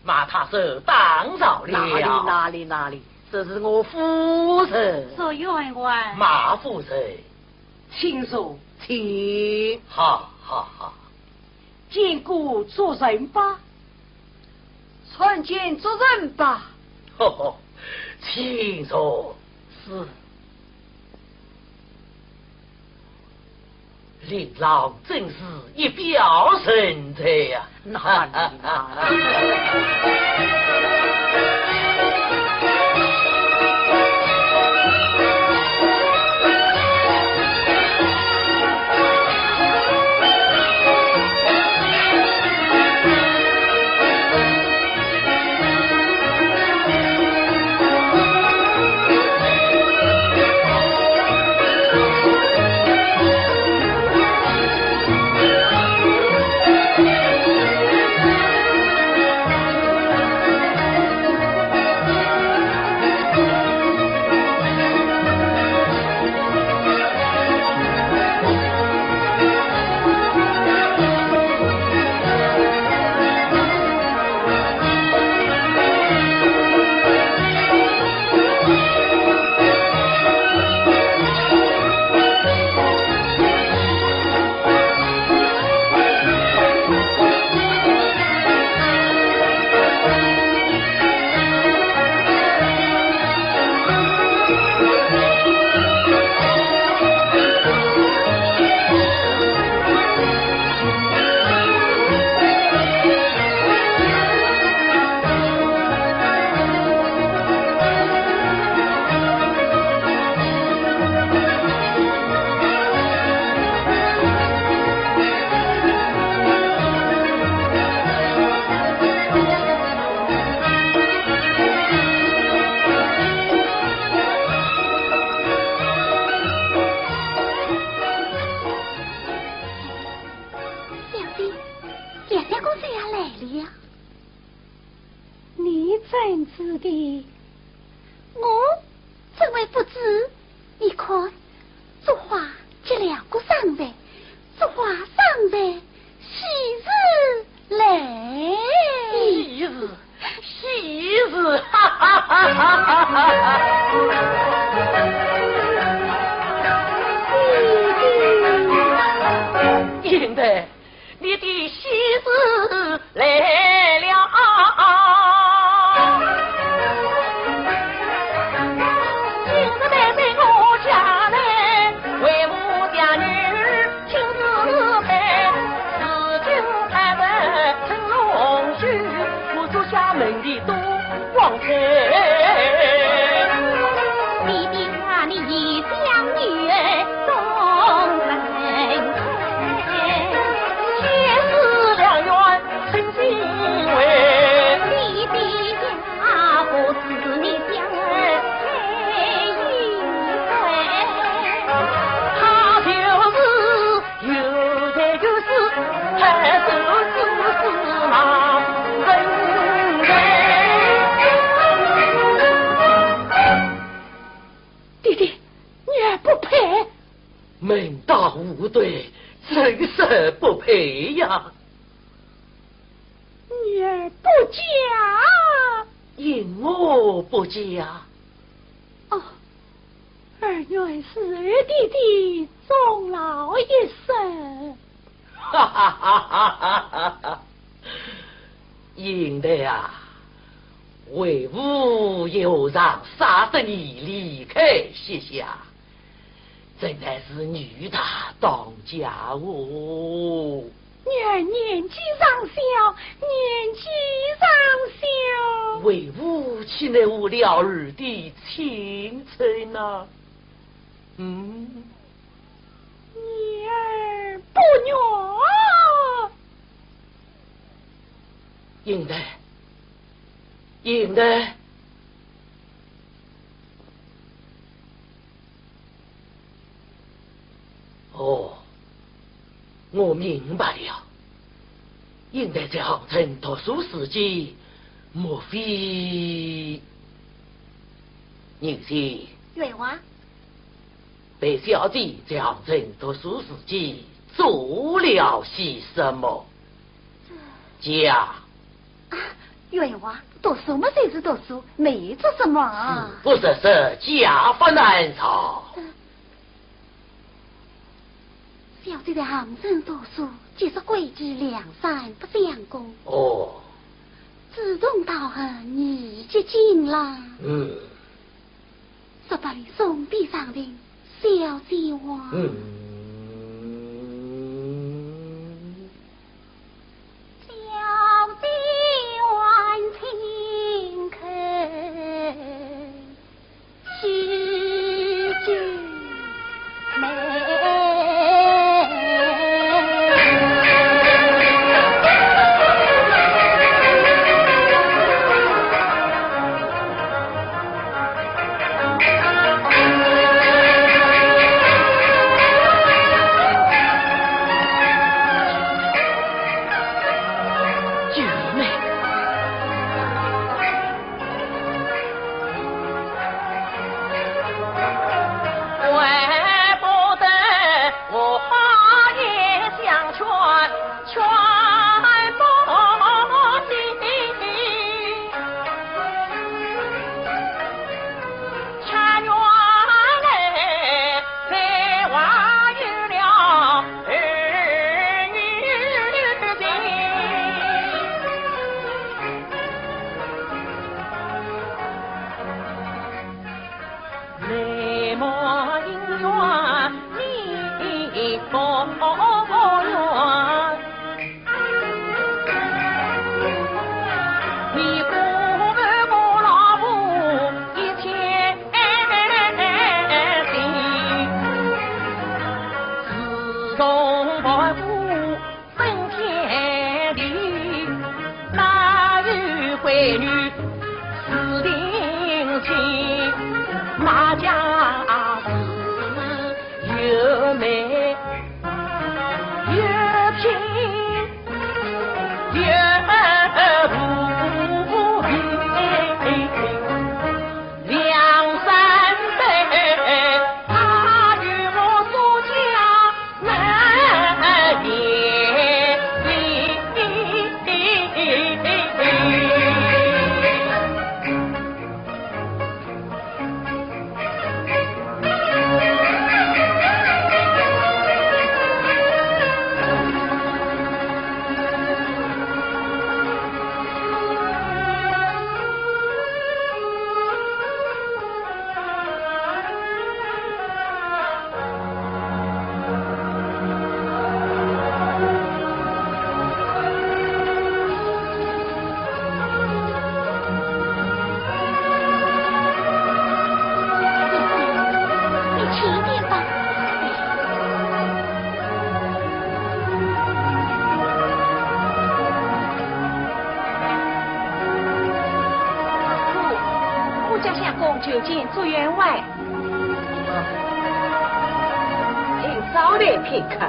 马太守打扰了。哪里，哪里，哪里。这是我夫人。是员外。马夫人。请坐。请。哈哈哈。见过主人吧。参见主人吧。吼吼，请坐。是。 令郎真是一表人才呀。哪里哪里。小姐，梁相公子要来了。你怎知的？我怎会不知？你看， 竹花结两个生辰，竹花生辰喜事来。喜事，喜事，哈哈哈哈哈哈哈！贤弟，你的喜事 来了。今日来在我家来，为父家女亲自陪，如今开门成龙须，我祝下门的多光彩。你的家里一将女儿 爹爹，女儿不配。 门当户对，真是不配呀。女儿不嫁。因何不嫁？哦，儿原是二弟的终老一生。哈哈哈哈哈哈！贤弟啊，为父也何尝舍得你离开膝下？ 真乃是女大当嫁哦。女儿年纪尚小，年纪尚小。为父岂能误了儿的青春呢？嗯？女儿不愿。贤弟，贤弟。 哦，我明白了。贤弟在杭城读书时节，莫非……宁姐。员外。被小姐在杭城读书时节做了些什么？这……讲。啊，员外，读书嘛就是读书，没做什么啊。书不识字，家法难传。小姐在杭州读书，其实规矩两三不相过。哦。志同道合，宜结金兰。嗯。 说罢，送笔上情，小姐还。嗯。小姐还请看，喜酒梅。你轻点吧。阿哥，我家相公求见祝员外。 请稍待片刻。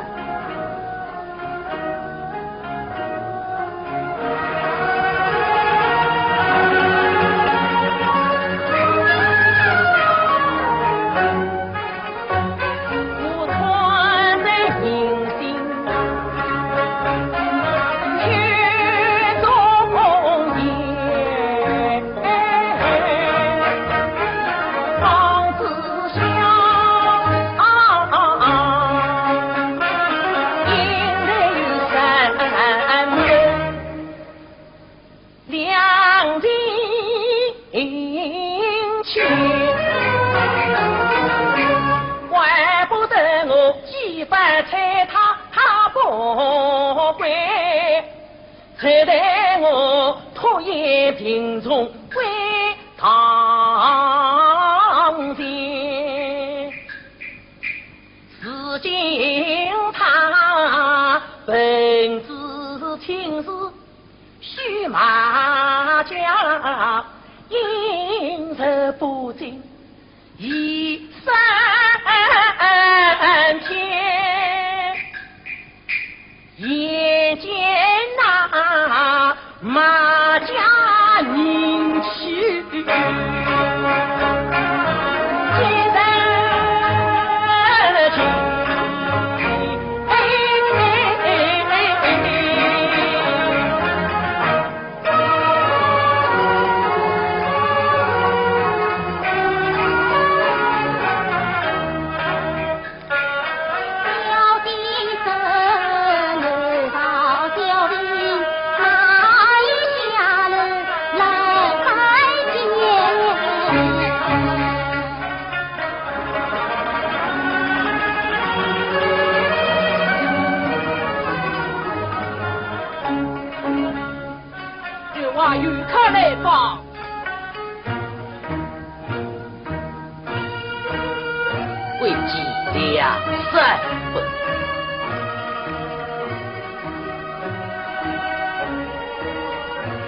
两三分，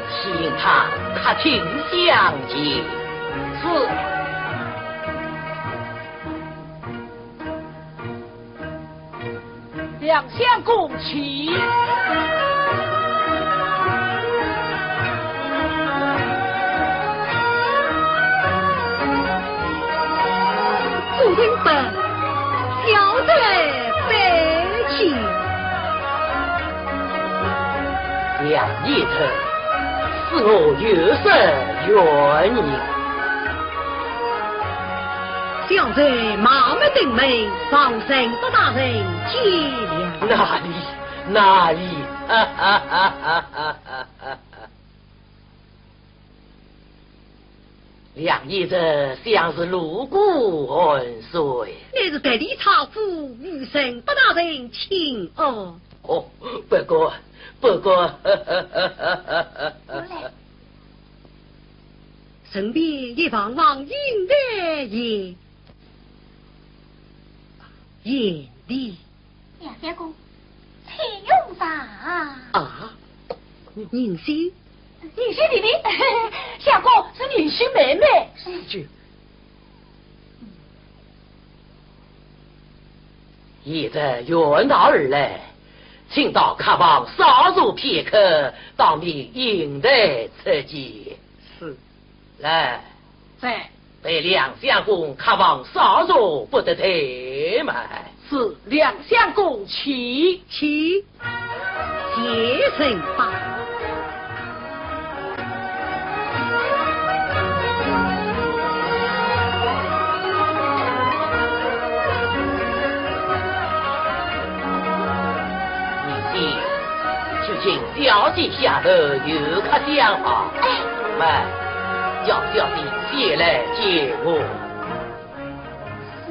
请他客厅相见。是。 梁相公请。朱定伯，小侄拜见。梁贤侄，恕我有失远迎。 小侄冒昧登门，望陈伯大人见谅。哪里，哪里，哈哈哈哈哈哈！梁贤侄想是路过寒舍。乃是特地差夫与陈伯大人请安。哦，不敢，不敢。来。 顺便也望望英台贤，贤弟。梁相公，请用茶。啊，银喜？银喜弟弟，相公是银喜妹妹。就贤侄远道而来，请到客房稍坐片刻，当面英台出见。是。来，在。陪梁相公客房稍坐，不得怠慢。是，梁相公请。请。 谢人吧。你去请小姐下楼，有客相望。哎。慢，叫小姐前来见我。是。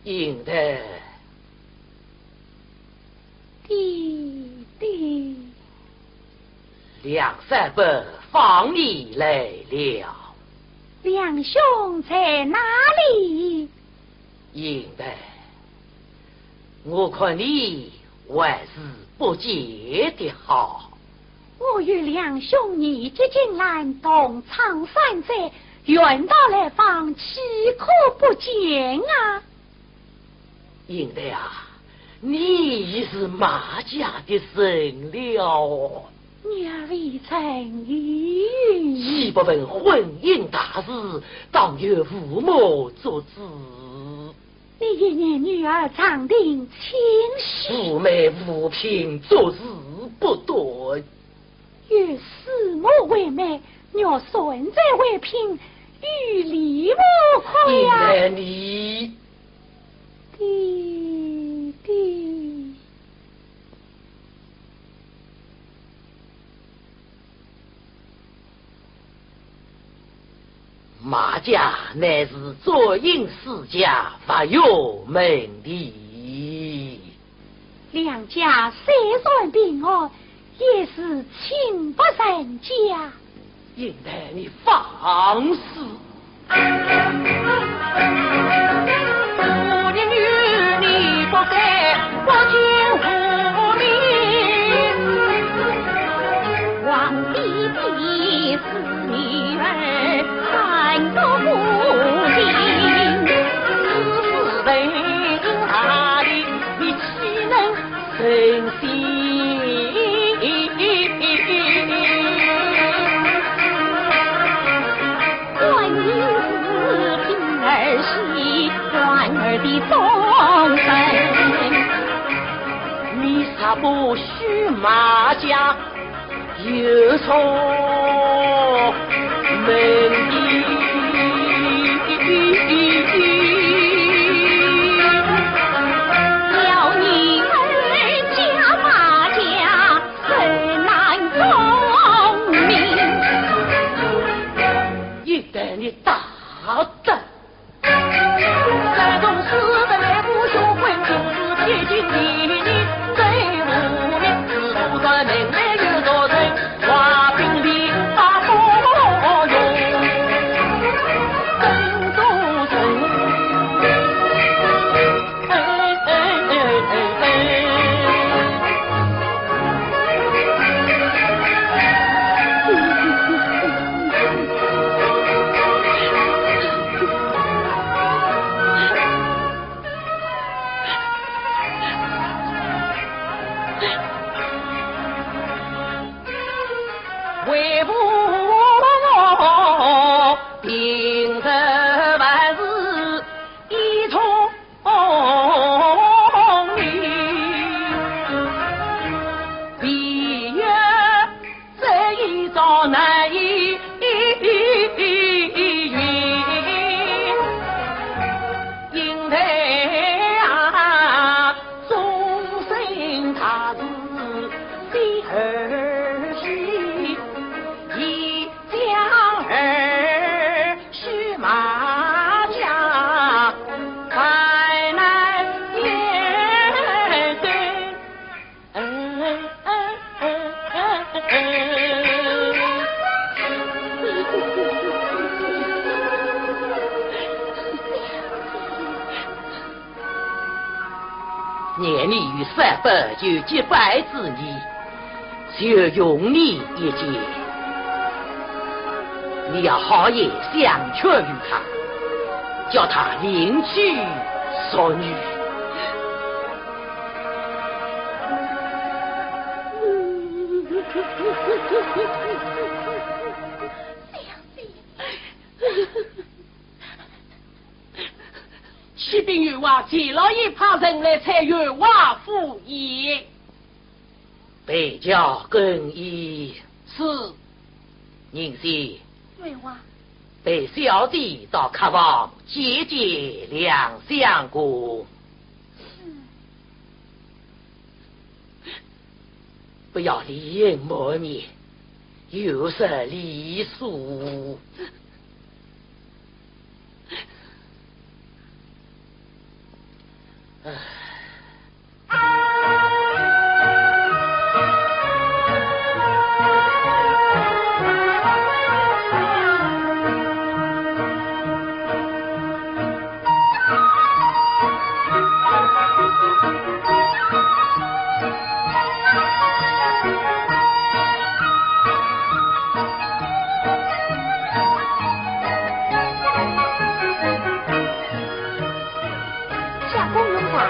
英台。弟弟。梁山伯访你来了。梁兄在哪里？英台，我看你还是不见的好。 我与梁兄年纪近烂，同窗三载，远道来访，岂可不见啊？英台啊，你已是马家的人了。女儿未曾有。岂不问婚姻大事，当由父母做主。 你也念女儿长定清醒。父媒无凭，做事不断。有师母为媒，若存在违品，有理无可呀。英台你。弟弟。 马家乃是簪缨世家，无门第。梁家虽然贫寒，也是清白人家。英台你放肆！ 无人与你不改，不听无名。不许马家有所门第。要你们家马家，怎难功名？一旦你打得 为父平日万事一从 你，闭月这一朝难以云。因为啊，终身大事非儿戏，一将儿 是马家，快来面对。念你与三伯有结拜之意， 就容你一见。你要好言相劝于他，叫他另娶淑女。启禀员外，钱老爷派人来催员外赴宴。 备轿更衣。是。银喜，员外。陪小姐到客房见见两相公。是。不要泪痕满面，有失礼数。唉。 相公有话。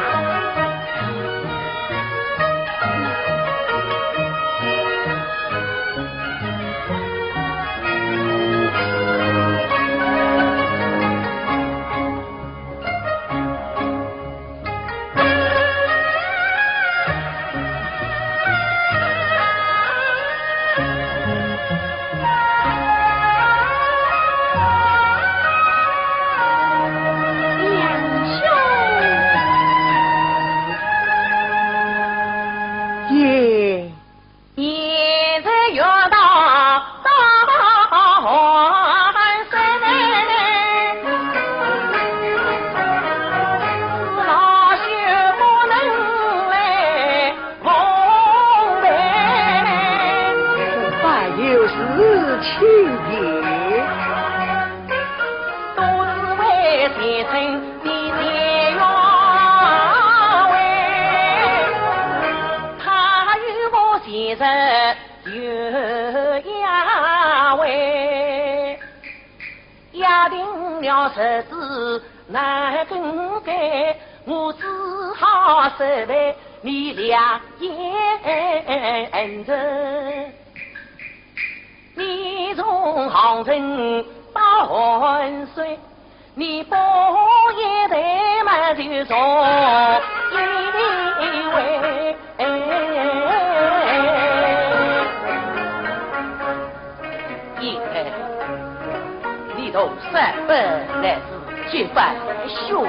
一番兄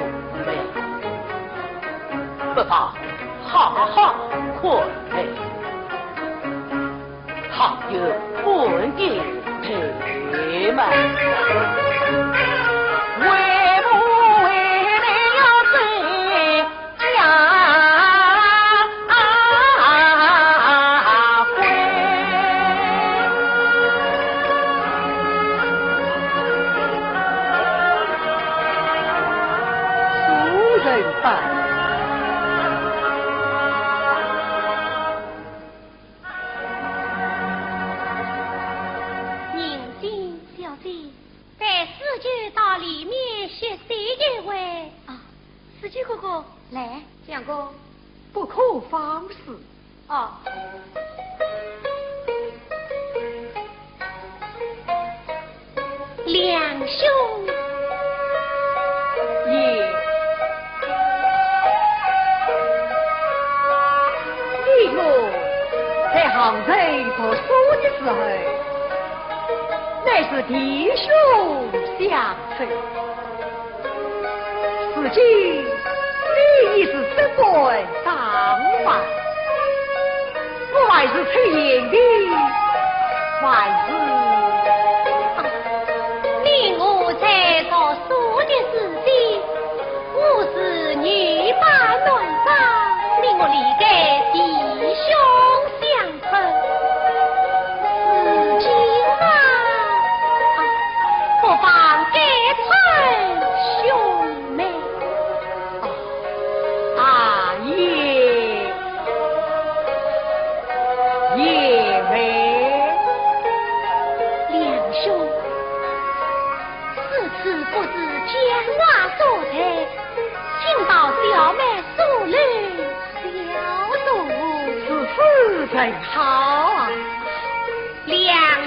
妹，不妨好好款待，好有半点头嘛。为父为娘要怎样啊？ 银心小姐，带四舅到里面歇息一会。啊，四舅哥哥，来。相公，不可放肆。 哦。梁兄。爷，你我在杭州读书的时候，乃是弟兄相称。 如今你已是升官当官，我还是抽烟的，还是……啊，你我在读书的时节，我是女扮男装，你我理该弟兄相称。 如今啊，啊，不妨改称兄妹。啊，啊，爷，爷妹。梁兄，此次不知江南所在，请到小妹 坐楼消暑。如此甚好啊。梁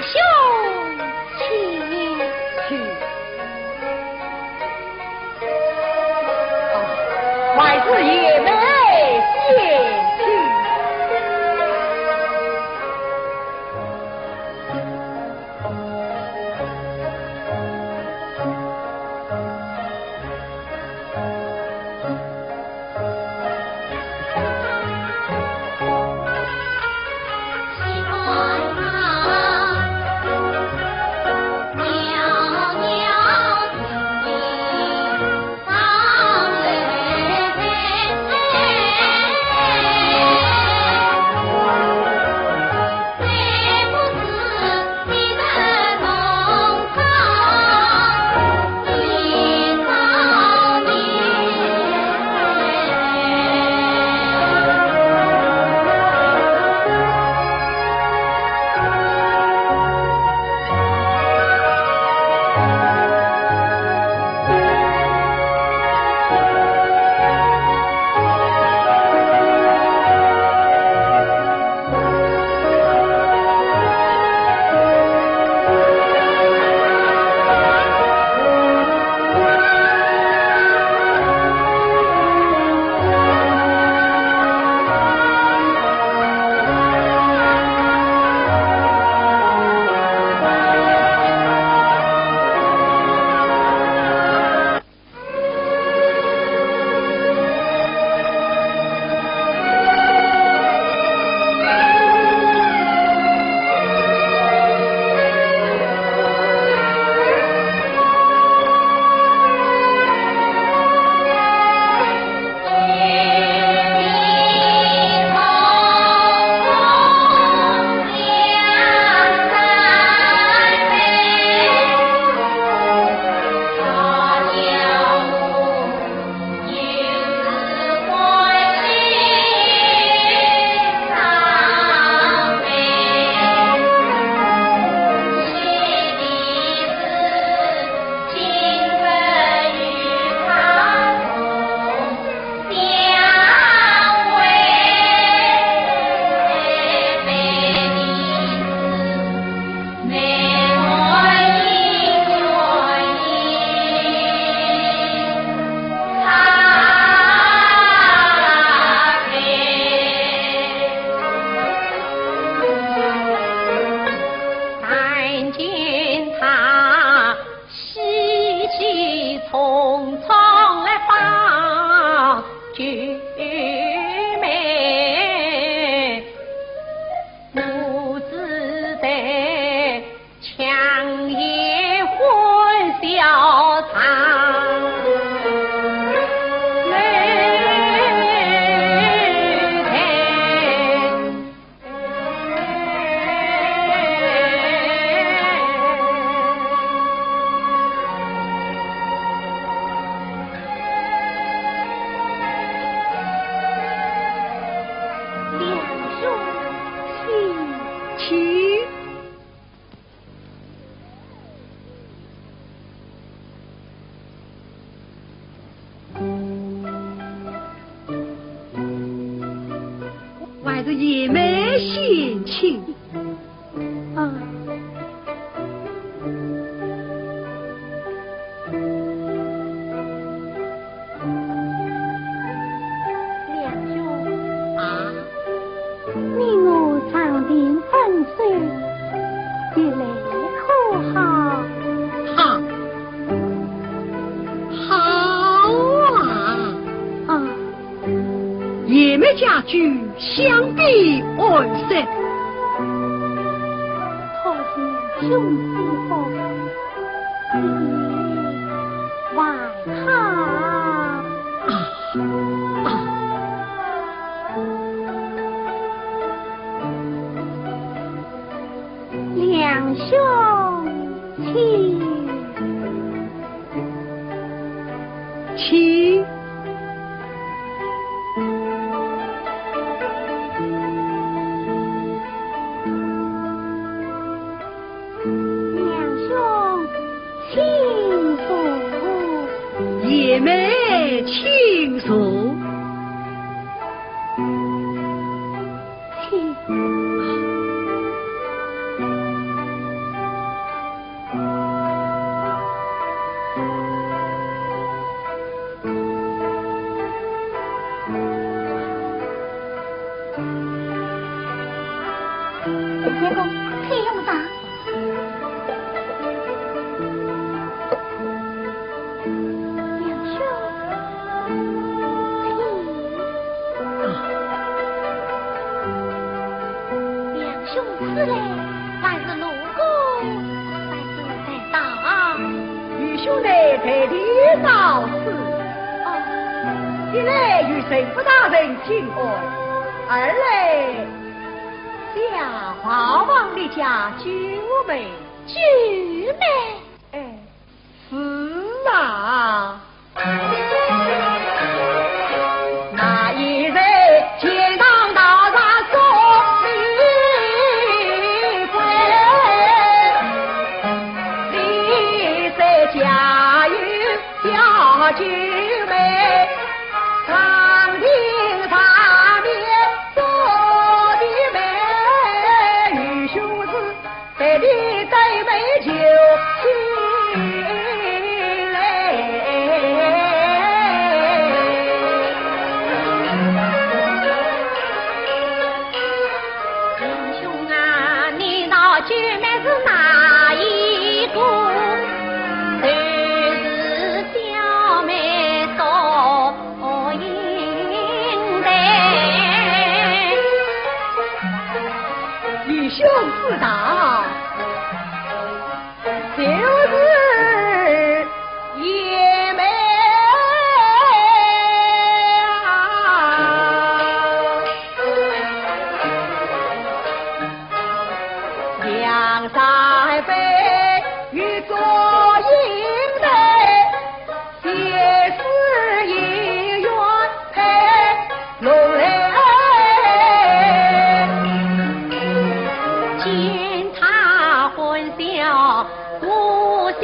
兄，请。请。啊，还是爷妹先请。还是贤妹先请。啊。梁兄。啊。你我长亭分手，别来可好？好。好啊。啊。贤妹家居，想必安适。可惜兄弟不，你也还好。啊，啊。梁兄，请。 请。梁兄，请坐。贤妹请坐。请。 陈相公，请用茶。 梁兄，请。梁兄此来，还是路过，还是在道？愚兄来代地到此。哦。一来与陈府大人请安，二来想望望你家九妹。九妹？哎。 是啊。那一日见上大山送你归，你在家有小九妹，长亭上面做的媒，愚兄是 被你带回就起来。梁兄啊，你那九妹是哪一个？就是小妹所 应的。愚兄知道，就是贤妹啊。梁山伯与祝英台， 前世姻缘配龙来。见他欢笑我心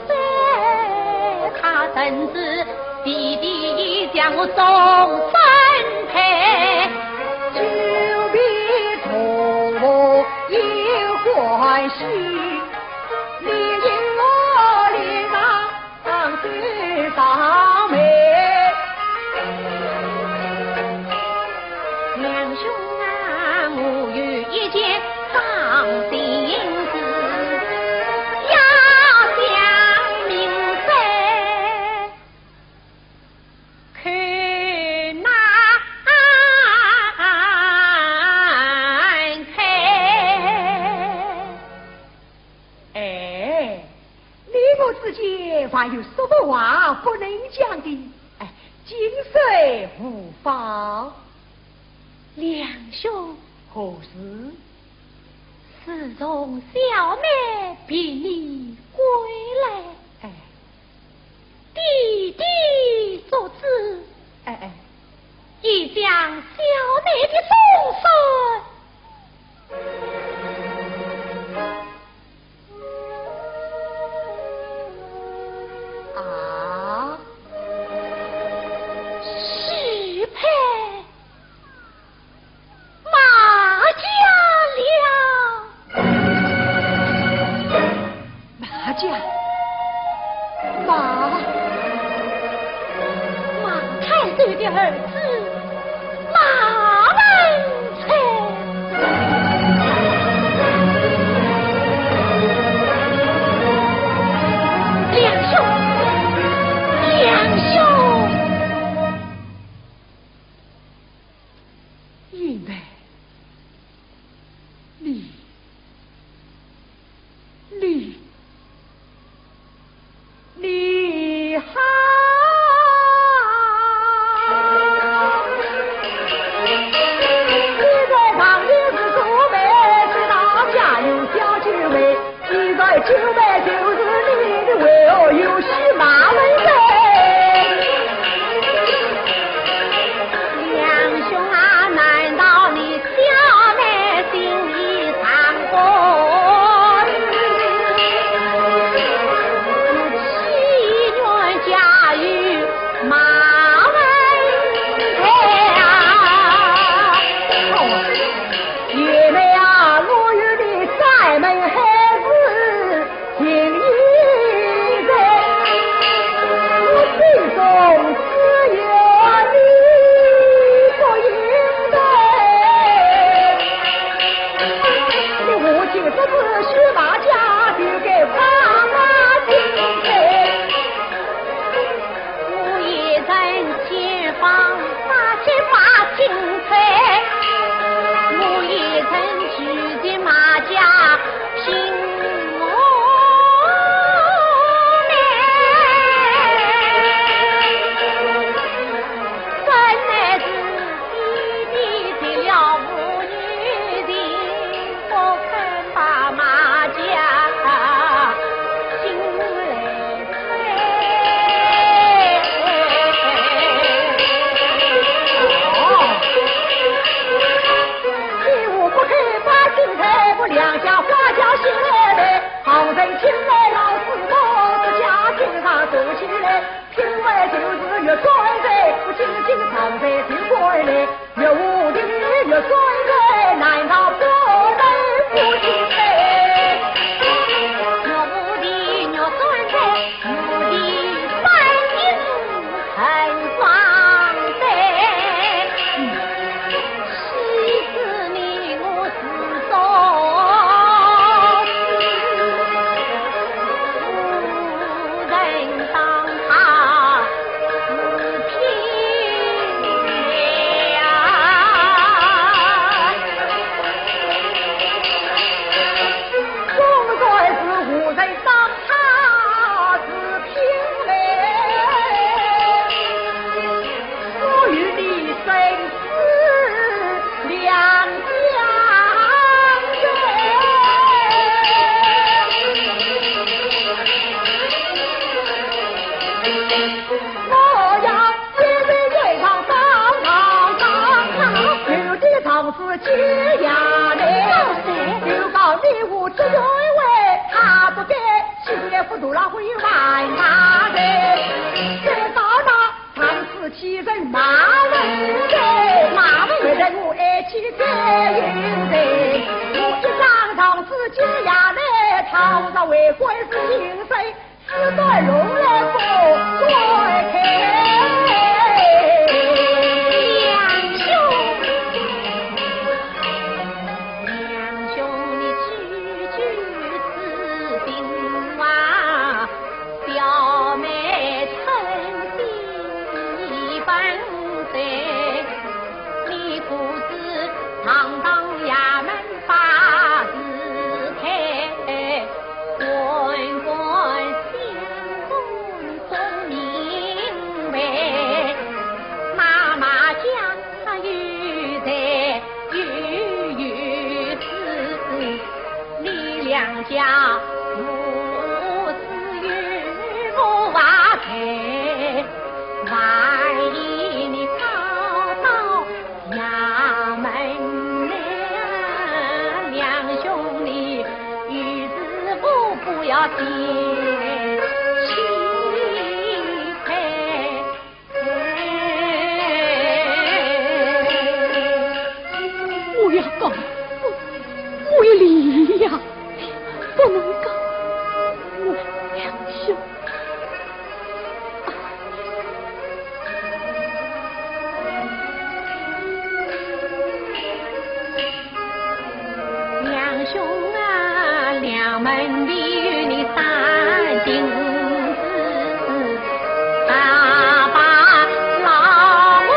碎，他甚至提提议将我送分配。九妹同我有欢喜，你因我脸上 上须上眉。梁兄啊，我有一件伤心事，要想明白，可难开。哎， 你我之间还有什么话不能讲的？哎，尽说无妨。梁兄。何事？自从小妹比你归来，哎。爹爹作主，哎，哎。已将小妹的终身 啊？许配。云台，你，你，你好！你在上面是做媒，是大家有小姐妹。 你在九妹就是你的，为何又是马尾妹？梁兄啊，难道你小妹心里上过？我情愿嫁与马尾妹啊！哦， 姐妹啊，我与你山盟海誓情意深，我心中只有你不应对。你无情之事，许马家就该把马进退。 我一人前方，马前马进退，我一人拒绝马家拼我命。真乃是天地绝了父女情。 不肯把马家进来催。哦，你我不肯把进来，我两家花轿进来嘞，旁人进来老师傅，这家进上走起来。 拼妹就是玉簪子，不仅仅藏在酒馆里，玉壶里玉簪子，难道不能不清水？玉壶里玉簪子，玉壶里半日很装水。 气死你我自作主，无人当他是拼了。总算是无人当他是拼了。 我与你生死两相随。我要一人一场当当当当，有的当是解压的，就告你我只认为他不该，今夜不读了会万他的，这到那 上次欺人马文才，马文才我爱妻该有罪。我一张状子接下来，倘若为官是行罪，死得容易不断开。梁兄，梁兄，你句句此情话， 表妹趁心已分谁？你可知堂堂衙门把字开，官官相护功名为，那马家有罪有有死。 你梁家父子有母啊在，万一你告到衙门来，梁兄你有事我不要见，心开。 我要告，我要离呀，不能告，我梁兄。梁兄啊，梁门里有你三金子，爸爸老母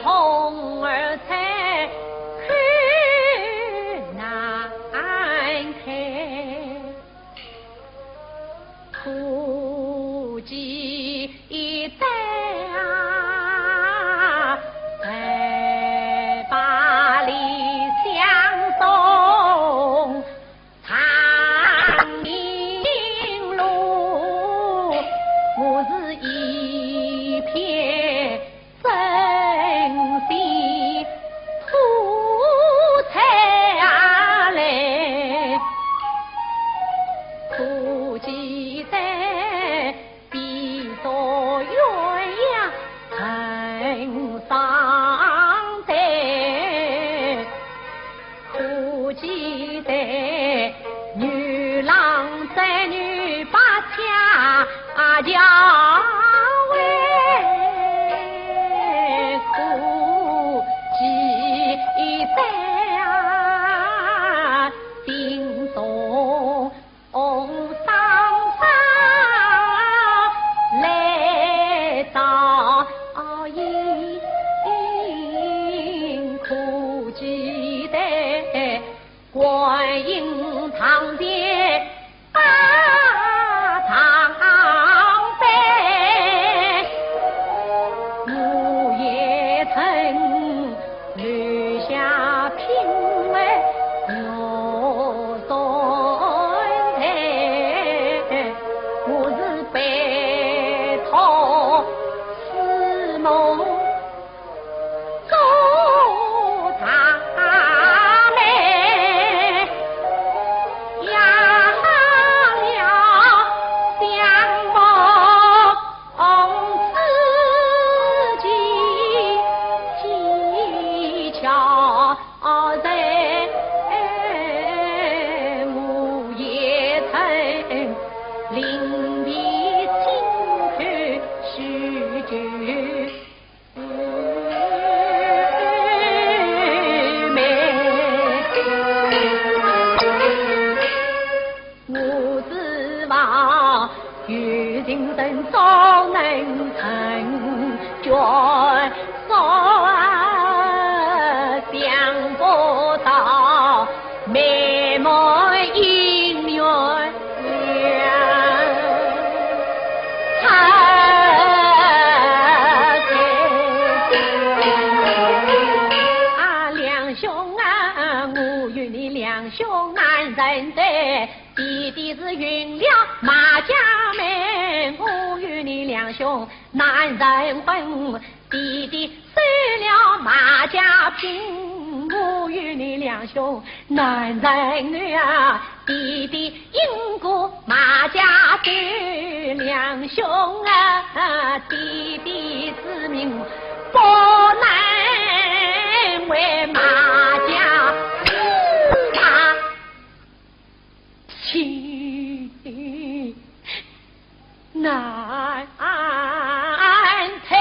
红儿在口难开，苦极哉啊，谁把理想送 长命路，我是一片真心苦菜啊嘞，苦极哉。 比作鸳鸯成双对，苦极哉，牛郎织女把恰巧哎，苦极哉啊，心中 红双双来照应，苦极哉，观音堂前把长辈，我也曾 留下品味玉簪台，我是拜托师母做大媒，压了香木 红丝髻，巧在午夜晨，临别亲口叙旧。 我指望有情人总能成眷，说想不到美满姻缘。 啊，两兄啊，我与你两兄难成对，弟弟是寻了马家妹，我与你两兄难成婚。 弟弟收了马家聘，我与你两兄难成对啊。弟弟因故马家走，两兄啊，弟弟之命不能违，马家死马亲 难退。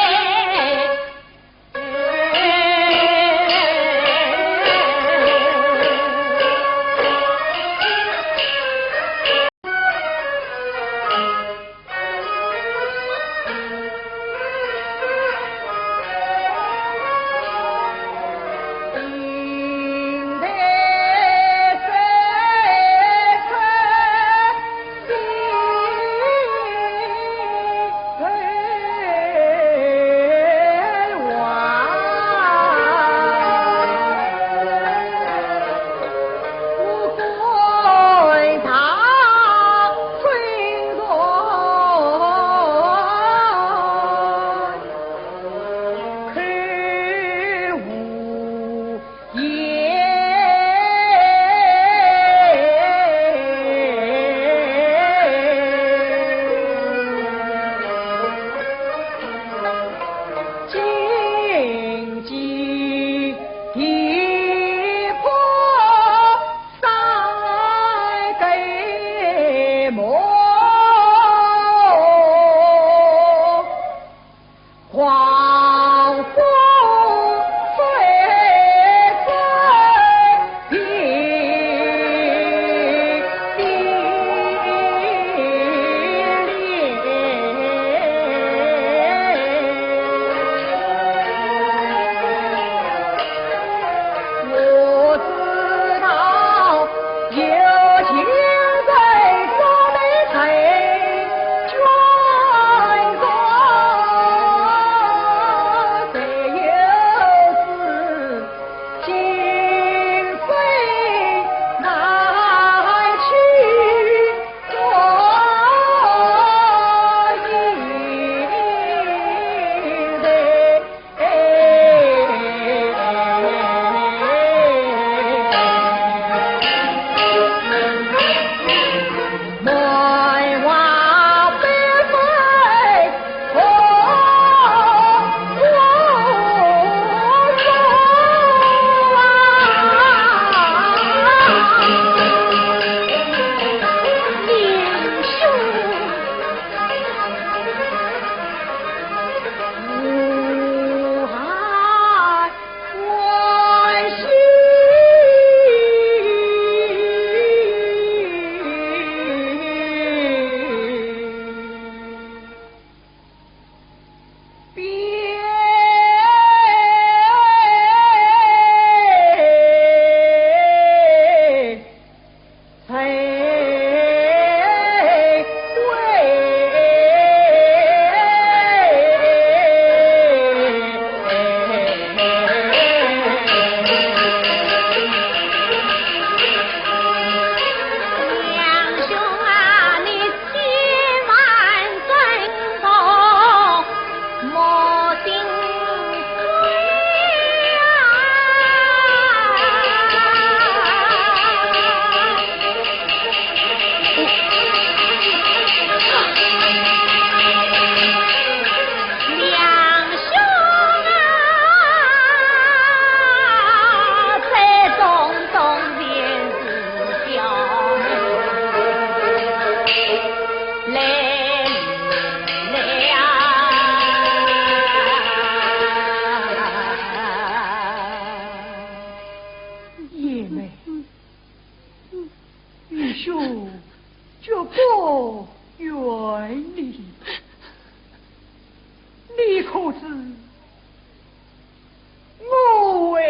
我为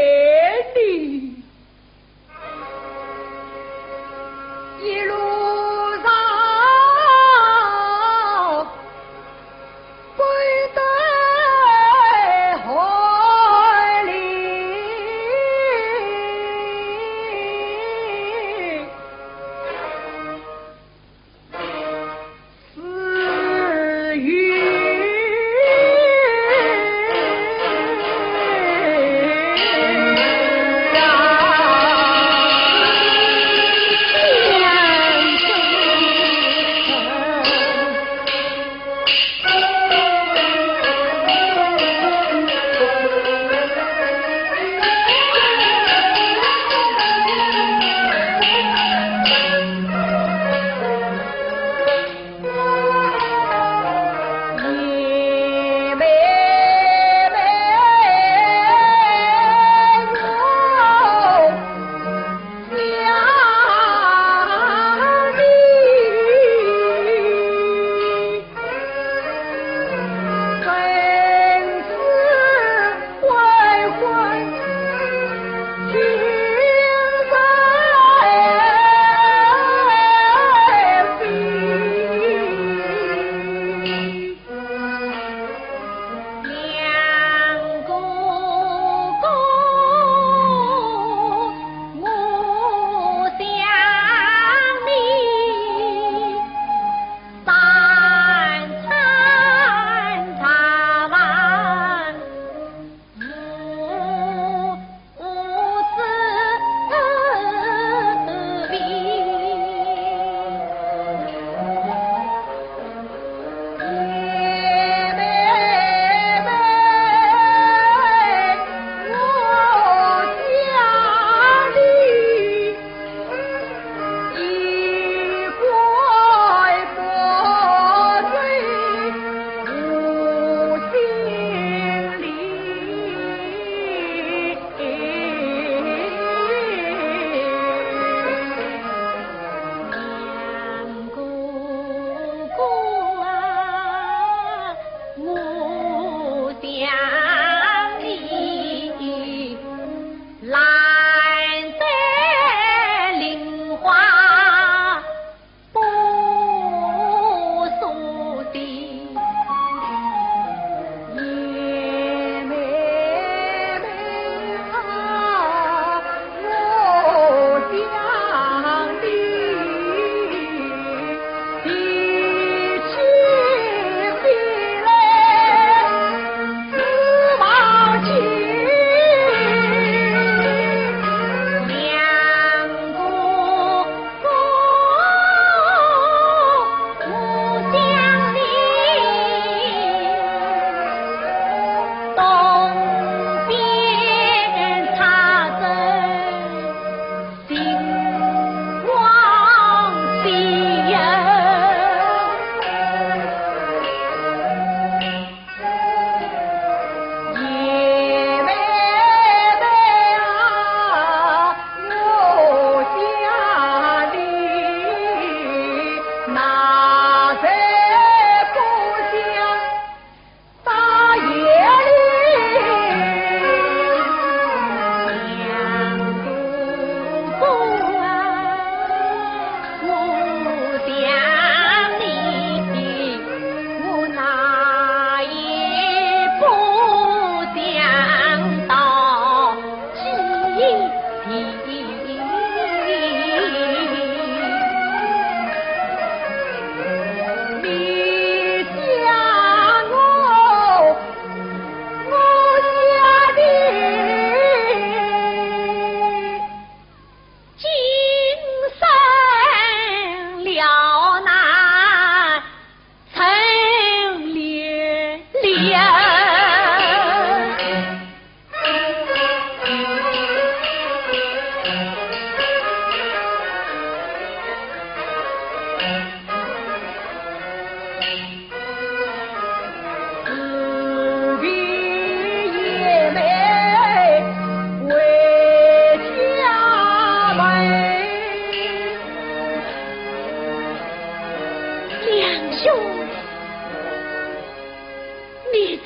你一路上跪在怀里。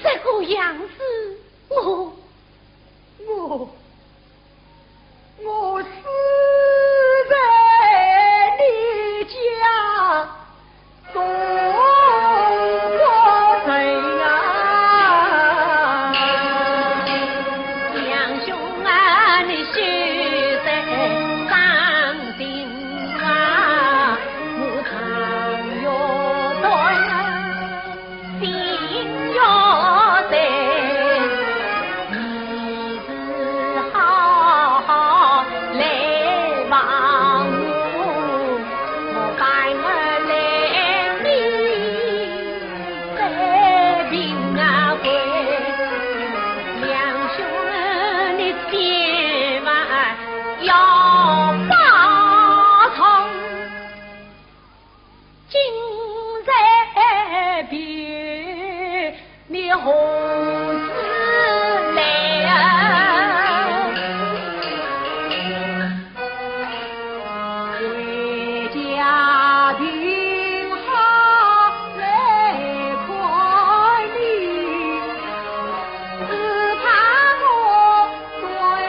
这个样子，我，我，我死在你家中不成啊！梁兄啊，你休得伤心啊，我常有断啊。 心要得，你是好好来望我，我伴儿来你再病啊回。梁兄，你千万要保重。 今日别你何时来啊？回家病好来看你，只怕我 对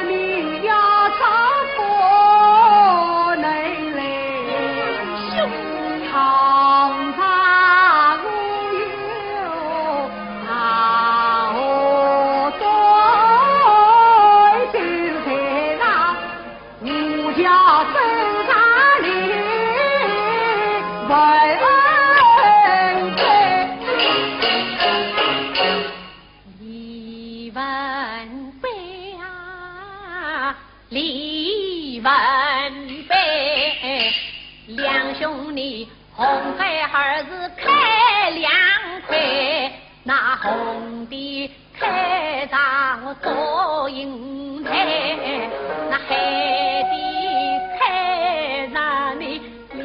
你要照顾你嘞，常常我有大祸在在那，我家身上你问安。 李文飞啊，李文飞，梁兄你红孩儿是开两块，那红的开上祝英台，那黑的开上你两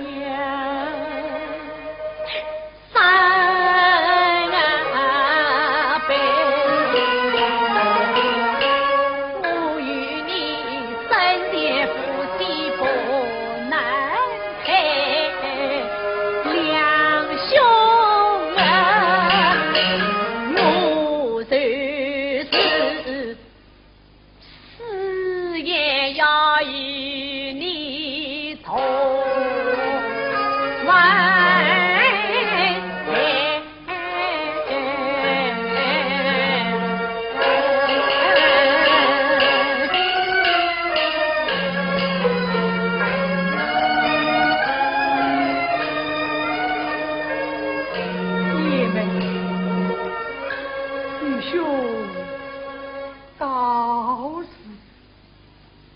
三杯，我与你生前夫妻不能配，梁兄啊，我就是 死也要与你同眠。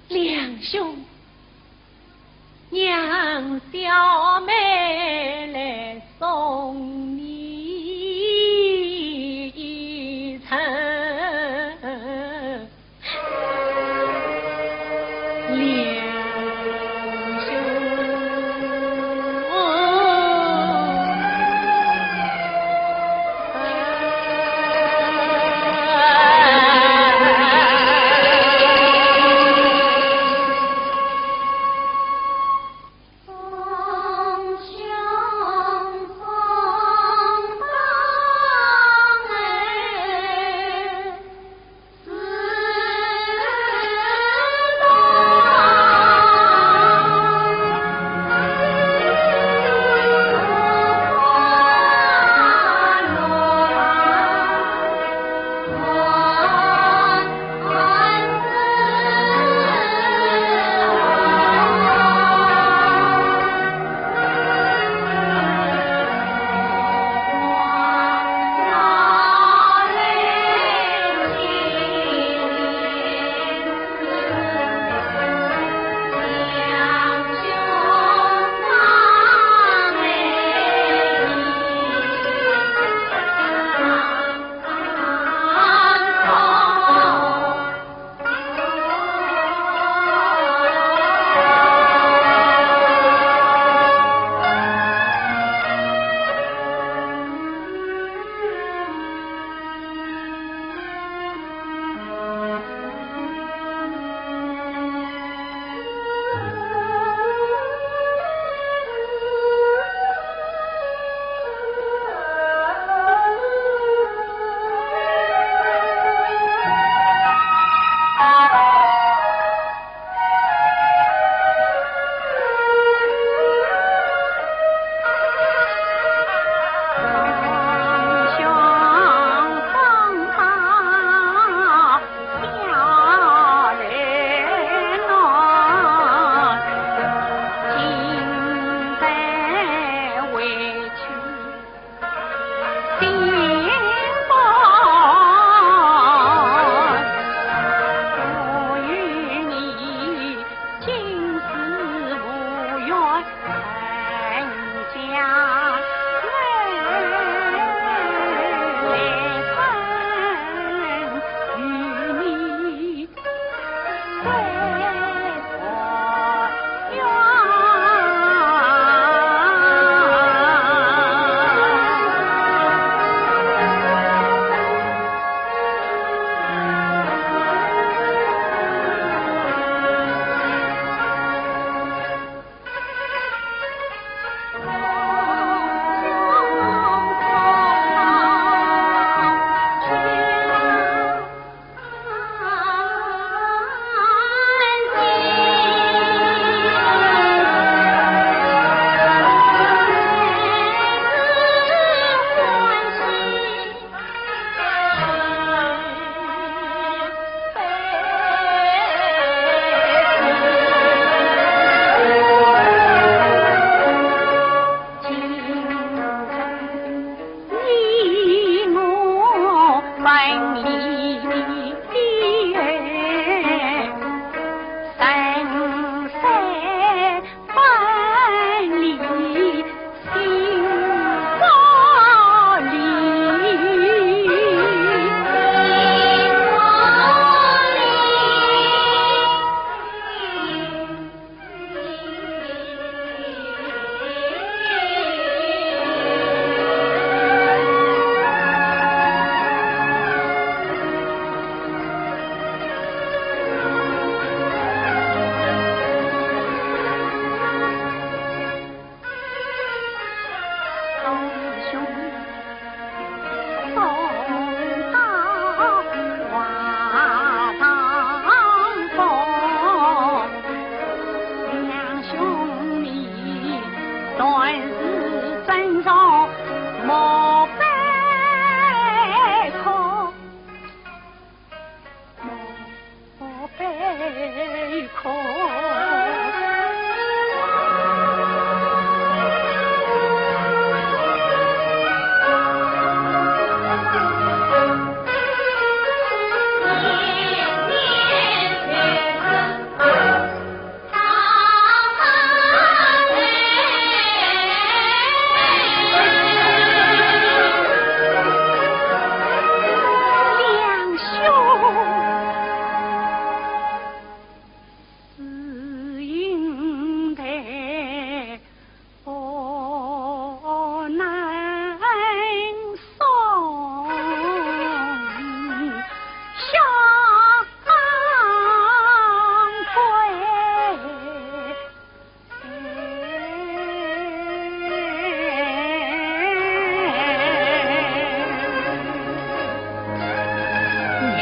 梁兄，娘小妹来送你一程。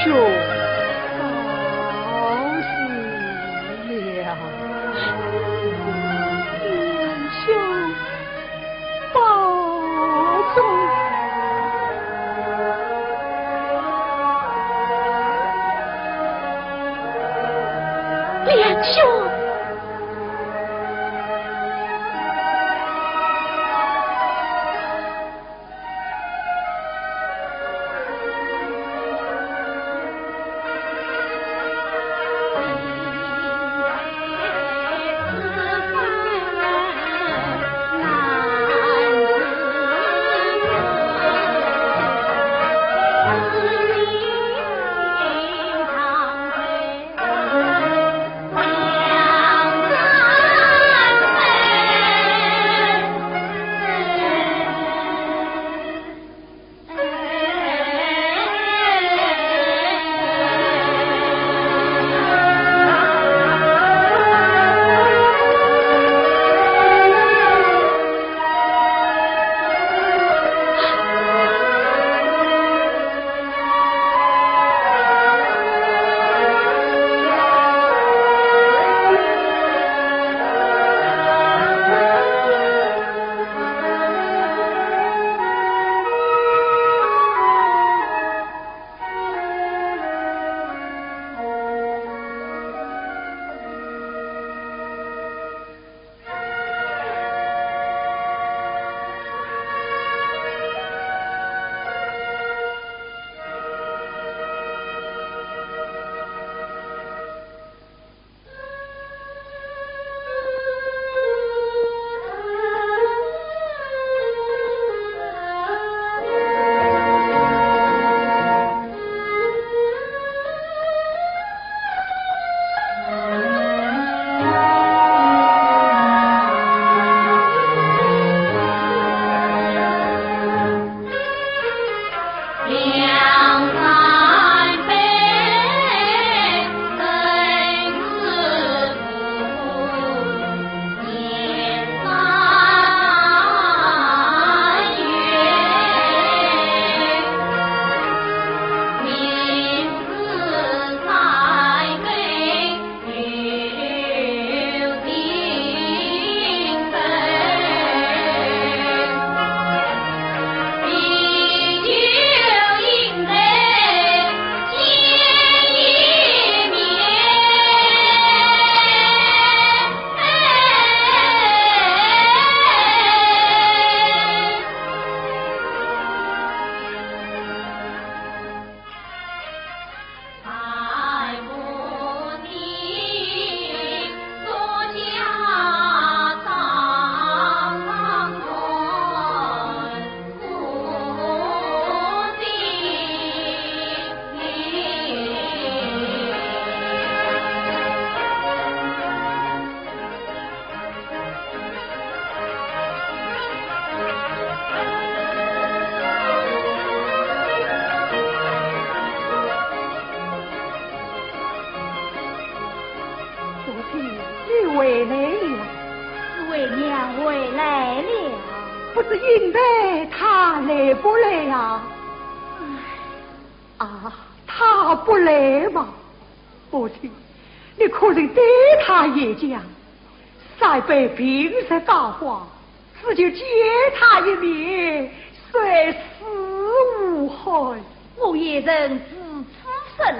就告辞了。梁兄，保重。梁兄。母亲，你回来了。紫薇娘回来了。不知英台她来不来呀？唉。啊，她不来嘛。母亲，你可曾对她言讲，三杯平日佳话，只求见她一面，虽死无悔。我也曾如此说来。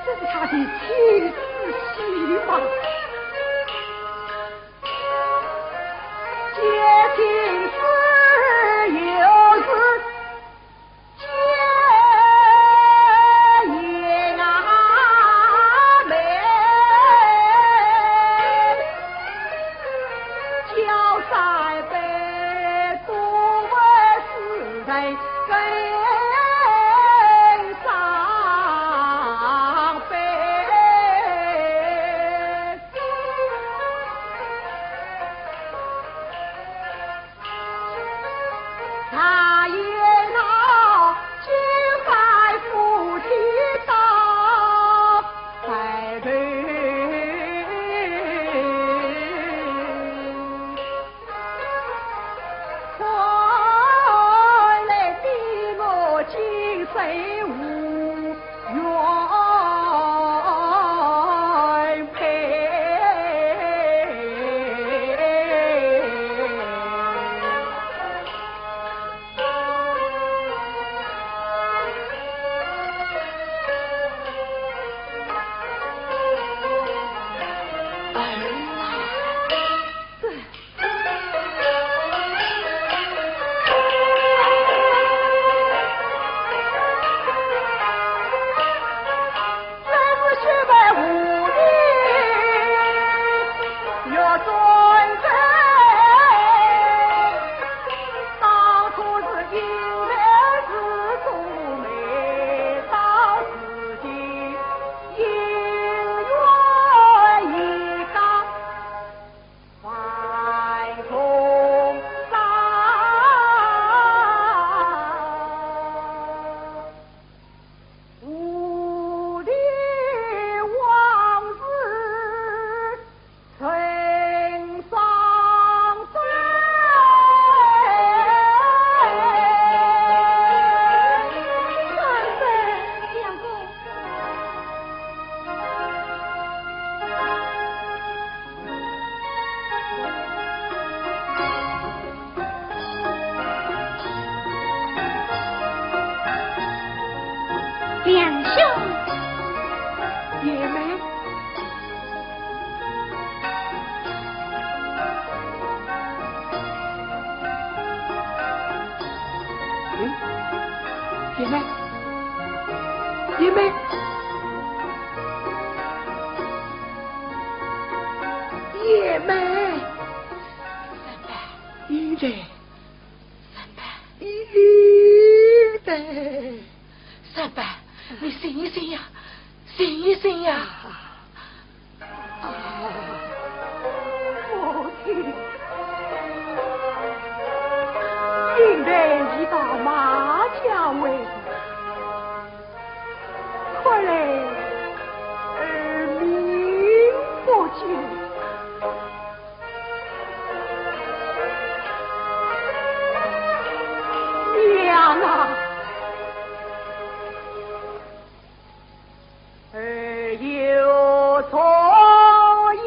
这是他的妻子吗？梁兄。姐妹。嗯，姐妹，姐妹。 姐妹。三伯。有的。三伯。有的。三伯，你醒一醒呀，醒一醒呀。啊，母亲。到马家为止，看来儿命不久。娘啊！儿有所言。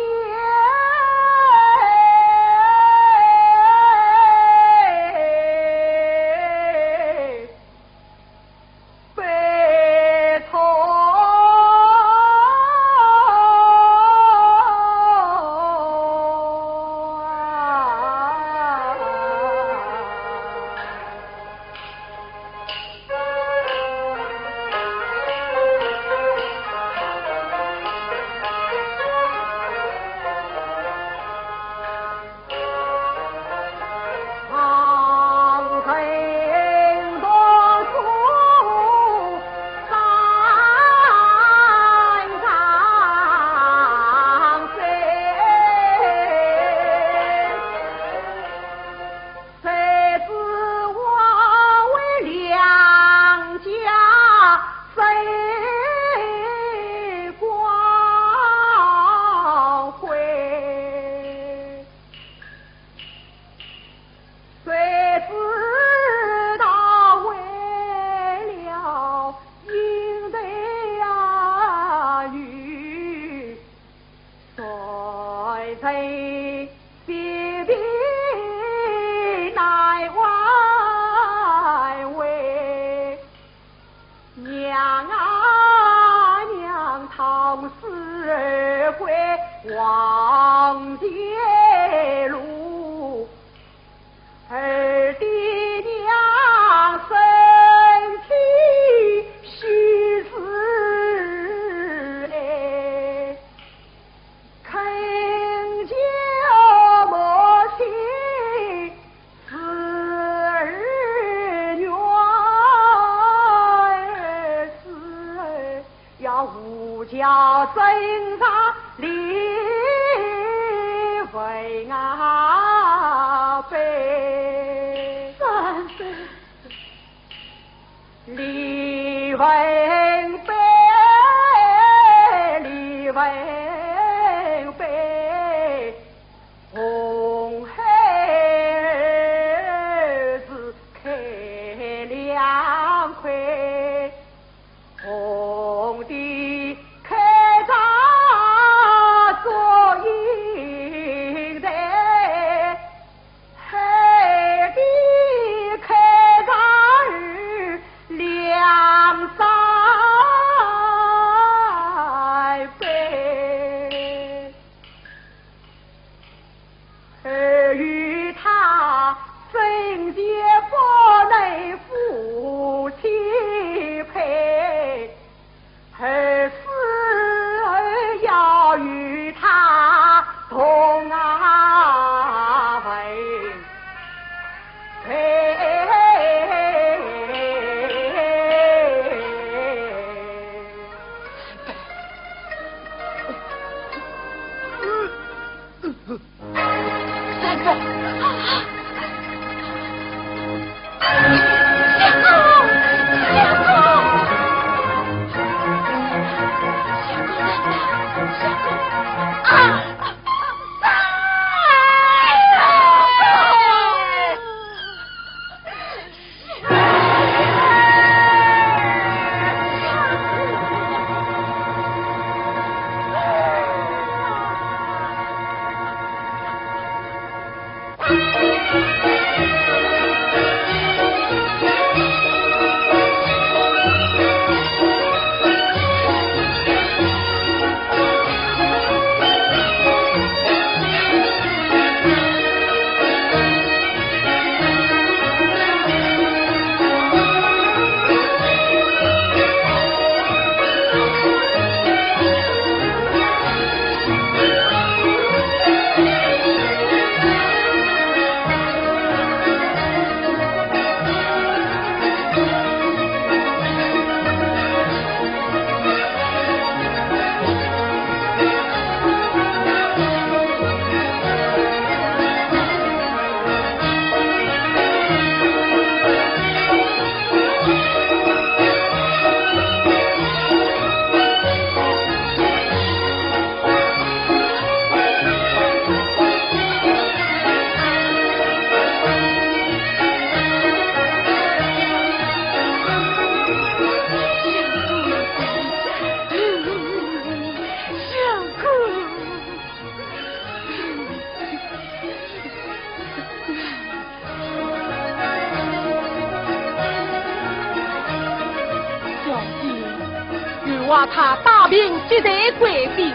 望他带领接待贵宾，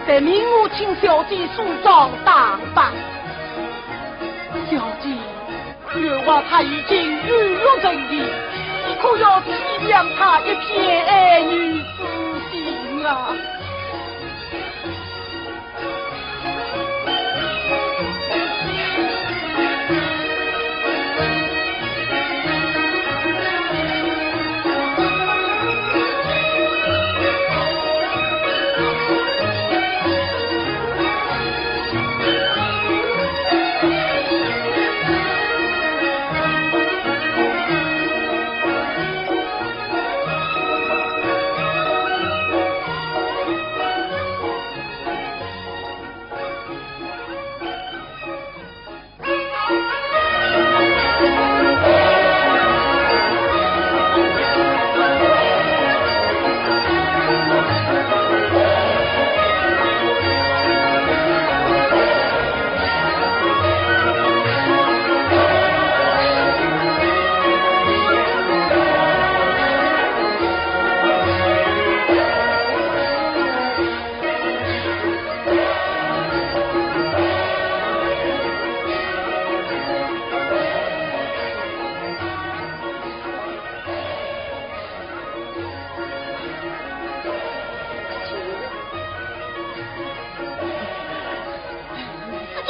再命我请小姐梳妆打扮。小姐，月华他已经如愿成亲，你可要体谅他一片爱女之心啊！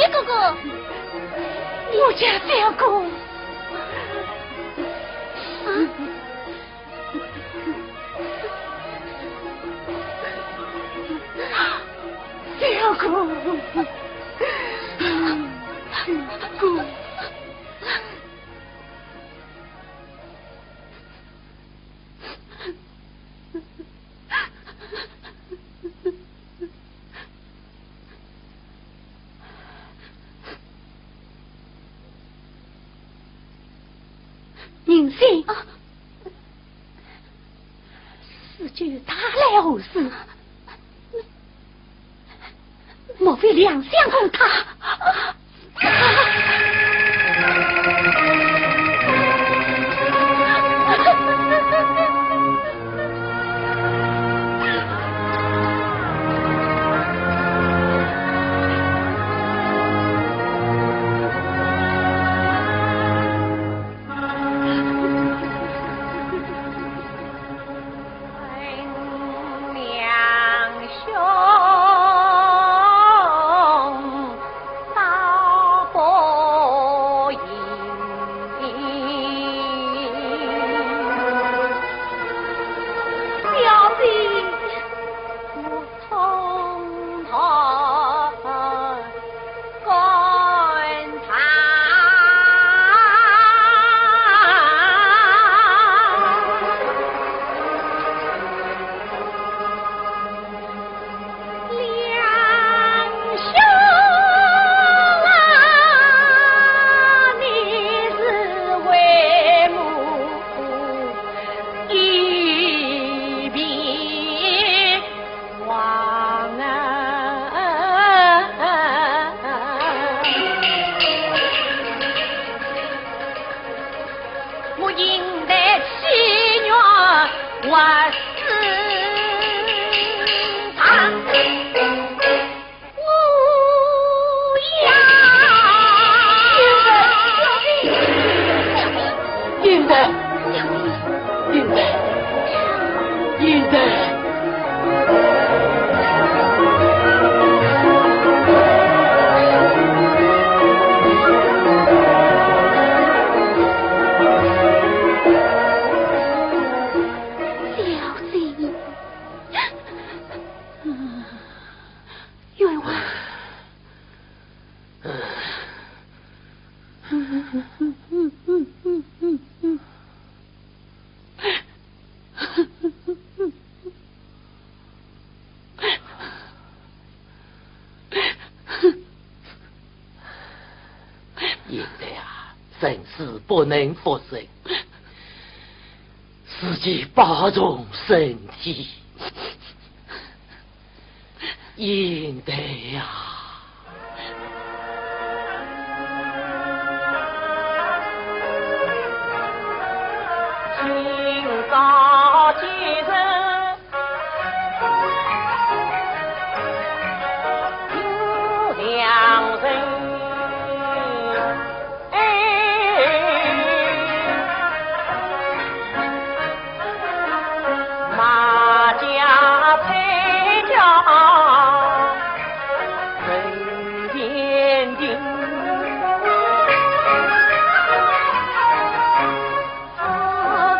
一哥哥，我家相公。啊？相公，相公。 宁心，啊，四舅他来何事？ 莫非梁相公他？现在啊，人死不能复生，自己保重身体。 现在呀。定。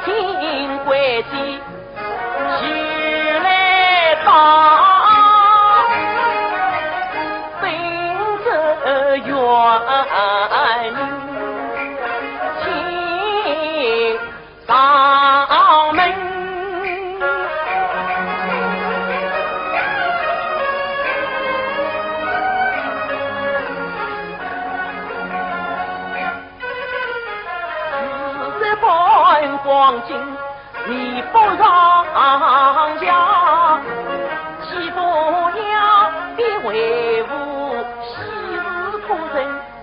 至今关照前来到，本是冤情，请上门。这般光景，你不上下，岂不要被为父喜事可成？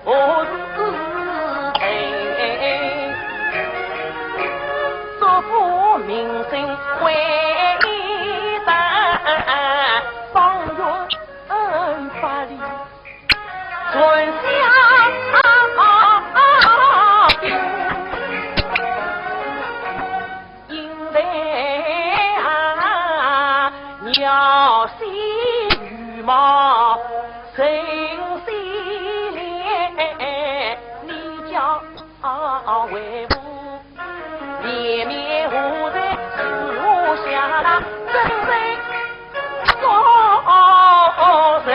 何时成？祝福民生，回答方圆百里，传香。 因为啊，鸟喜羽毛，人喜脸，你叫为父面面无罪，树下真正做人。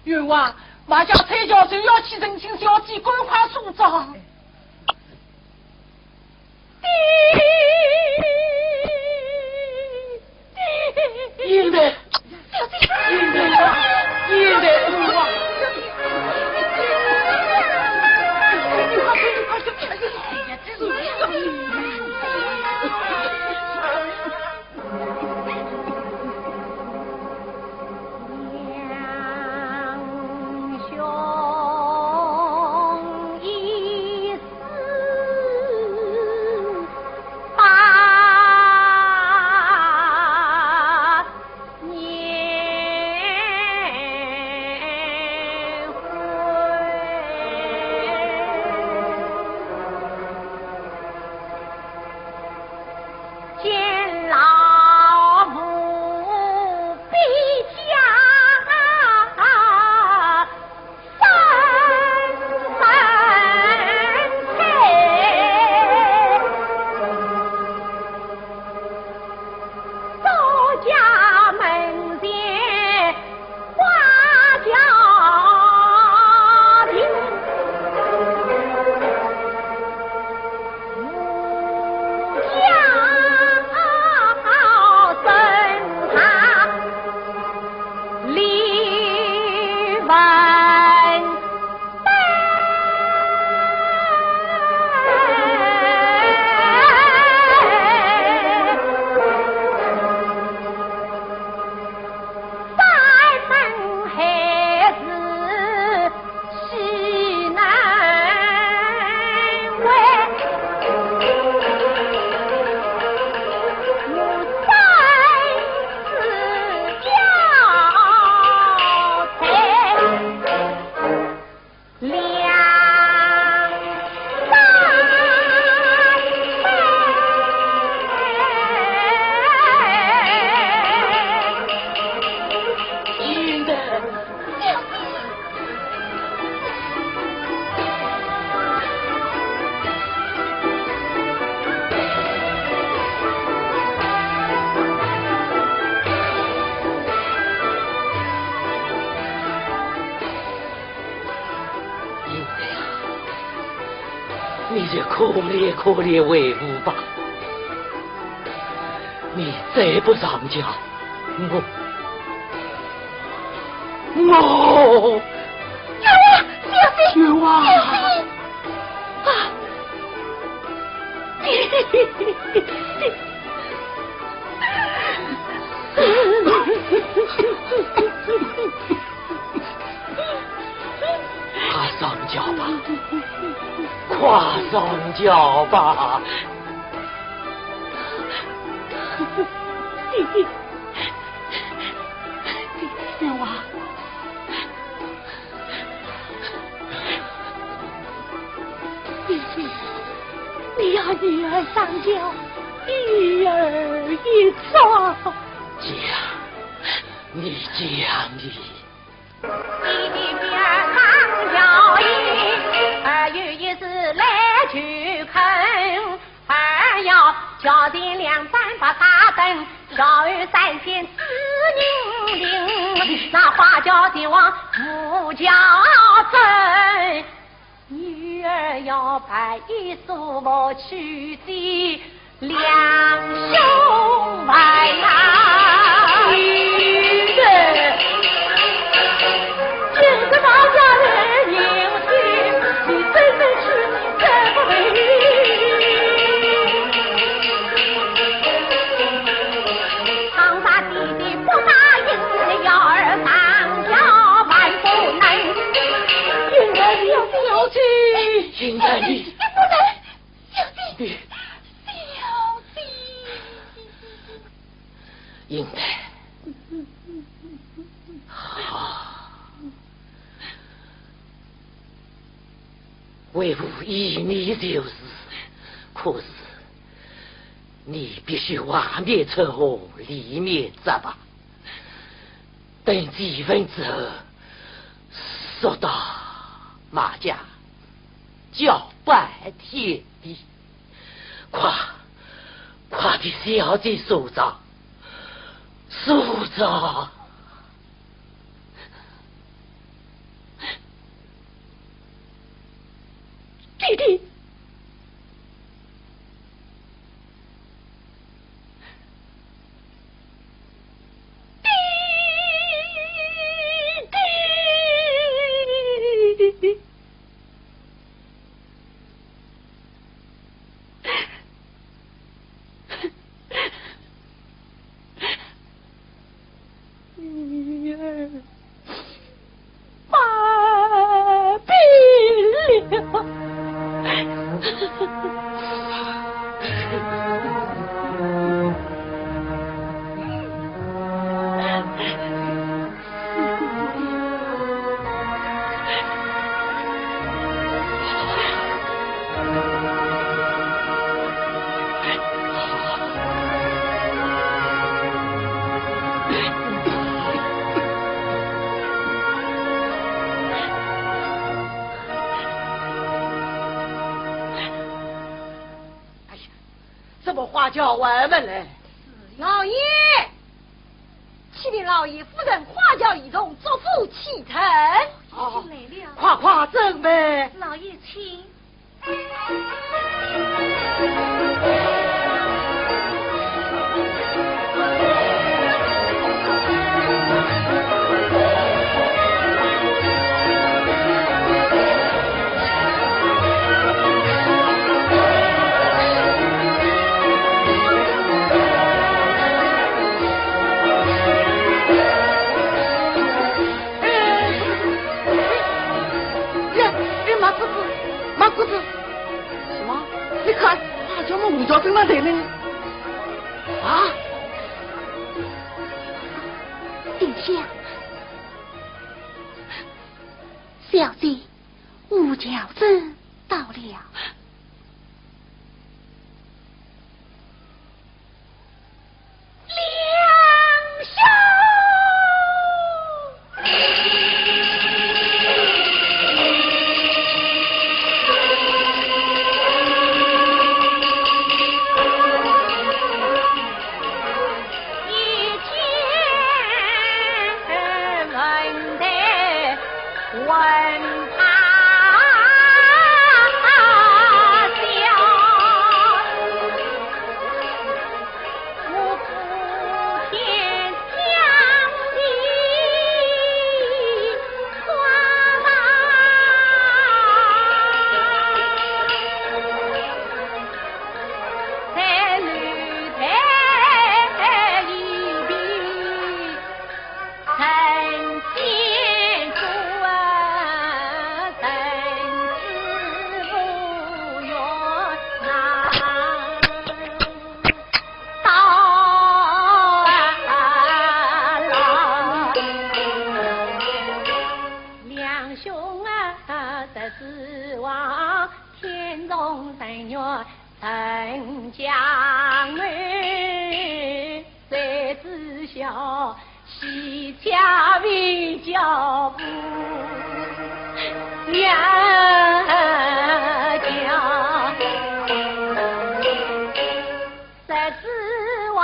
冤枉，马家崔家就要去成亲，小姐赶快送葬。 现在，现在，现在，冤枉！见老父比家生门亲，赵家门前 花轿停，武将升堂李文 山门海市喜难为，我生死交陪。 两三你就可怜可怜为父吧，你再不上轿，我，我，冤枉，小姐，冤枉。小姐。轿吧，快上轿吧。爹爹，爹爹啊！ 你要女儿上轿，一儿一双。讲，你讲你。你的表上要一，二有一事来求恳，二要轿前两盏白纱灯，轿后三间紫禁亭，那花轿前往无轿枕。 女儿要拜一叔母，娶妻两兄妹啊。小姐，小姐，不能，小姐，不能，小姐，小姐。应台，好。 为父依你就是，可是你必须外面趁火，里面则罢。等祭文之后，速到马家，叫拜天地。快，快替小姐梳妆，梳妆。 爹爹，爹爹。女儿发病了。 哎呀，怎么花轿外门来？老爷，启禀老爷，夫人花轿已动，祝福启程。哦，快快准备。老爷请。 哎，哎，马公子，马公子。什么？你看，花轿么，花轿正来了呢。啊？殿下，小姐，花轿正到了。 两兄。王天纵神愿成将来，谁知晓西家为教父也教。谁知王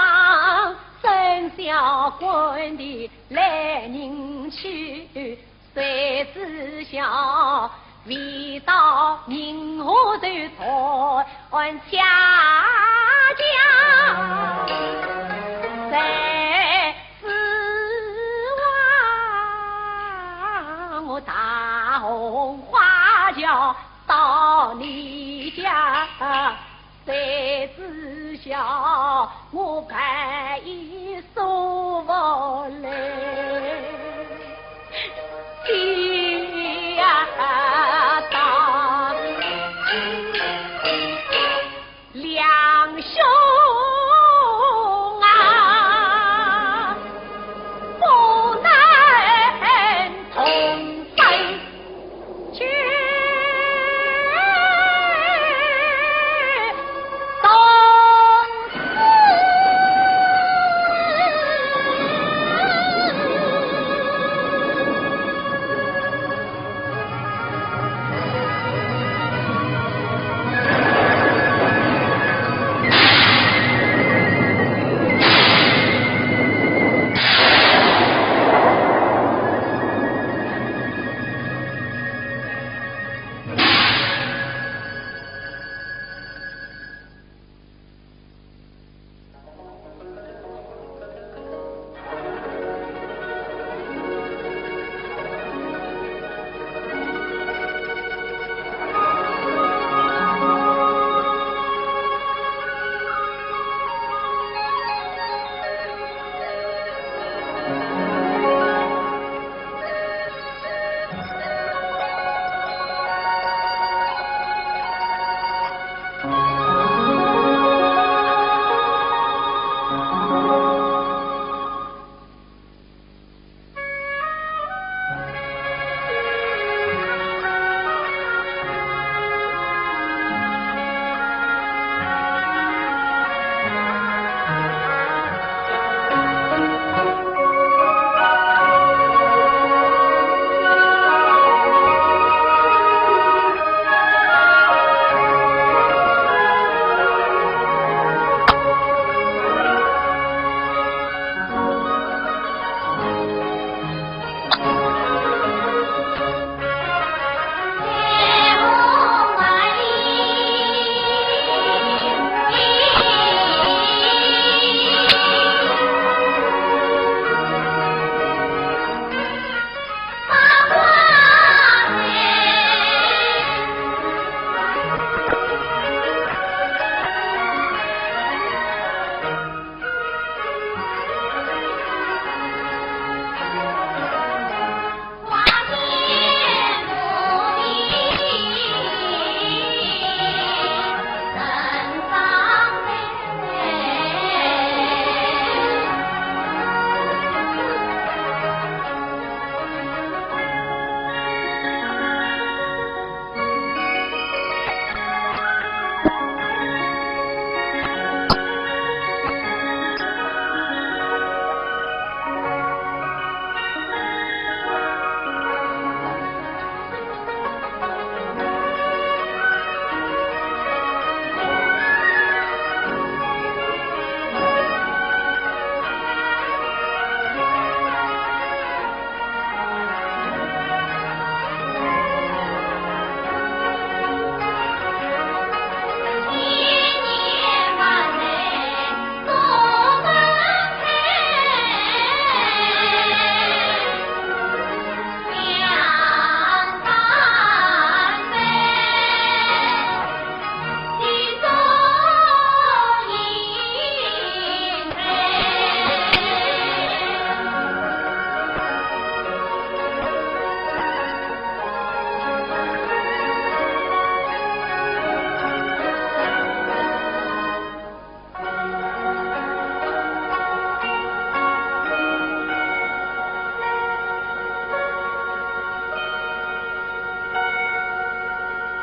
生小官的来人去，谁知晓未到银河头传恰恰，谁知望我大红花轿到你家，谁知晓我白衣送不来。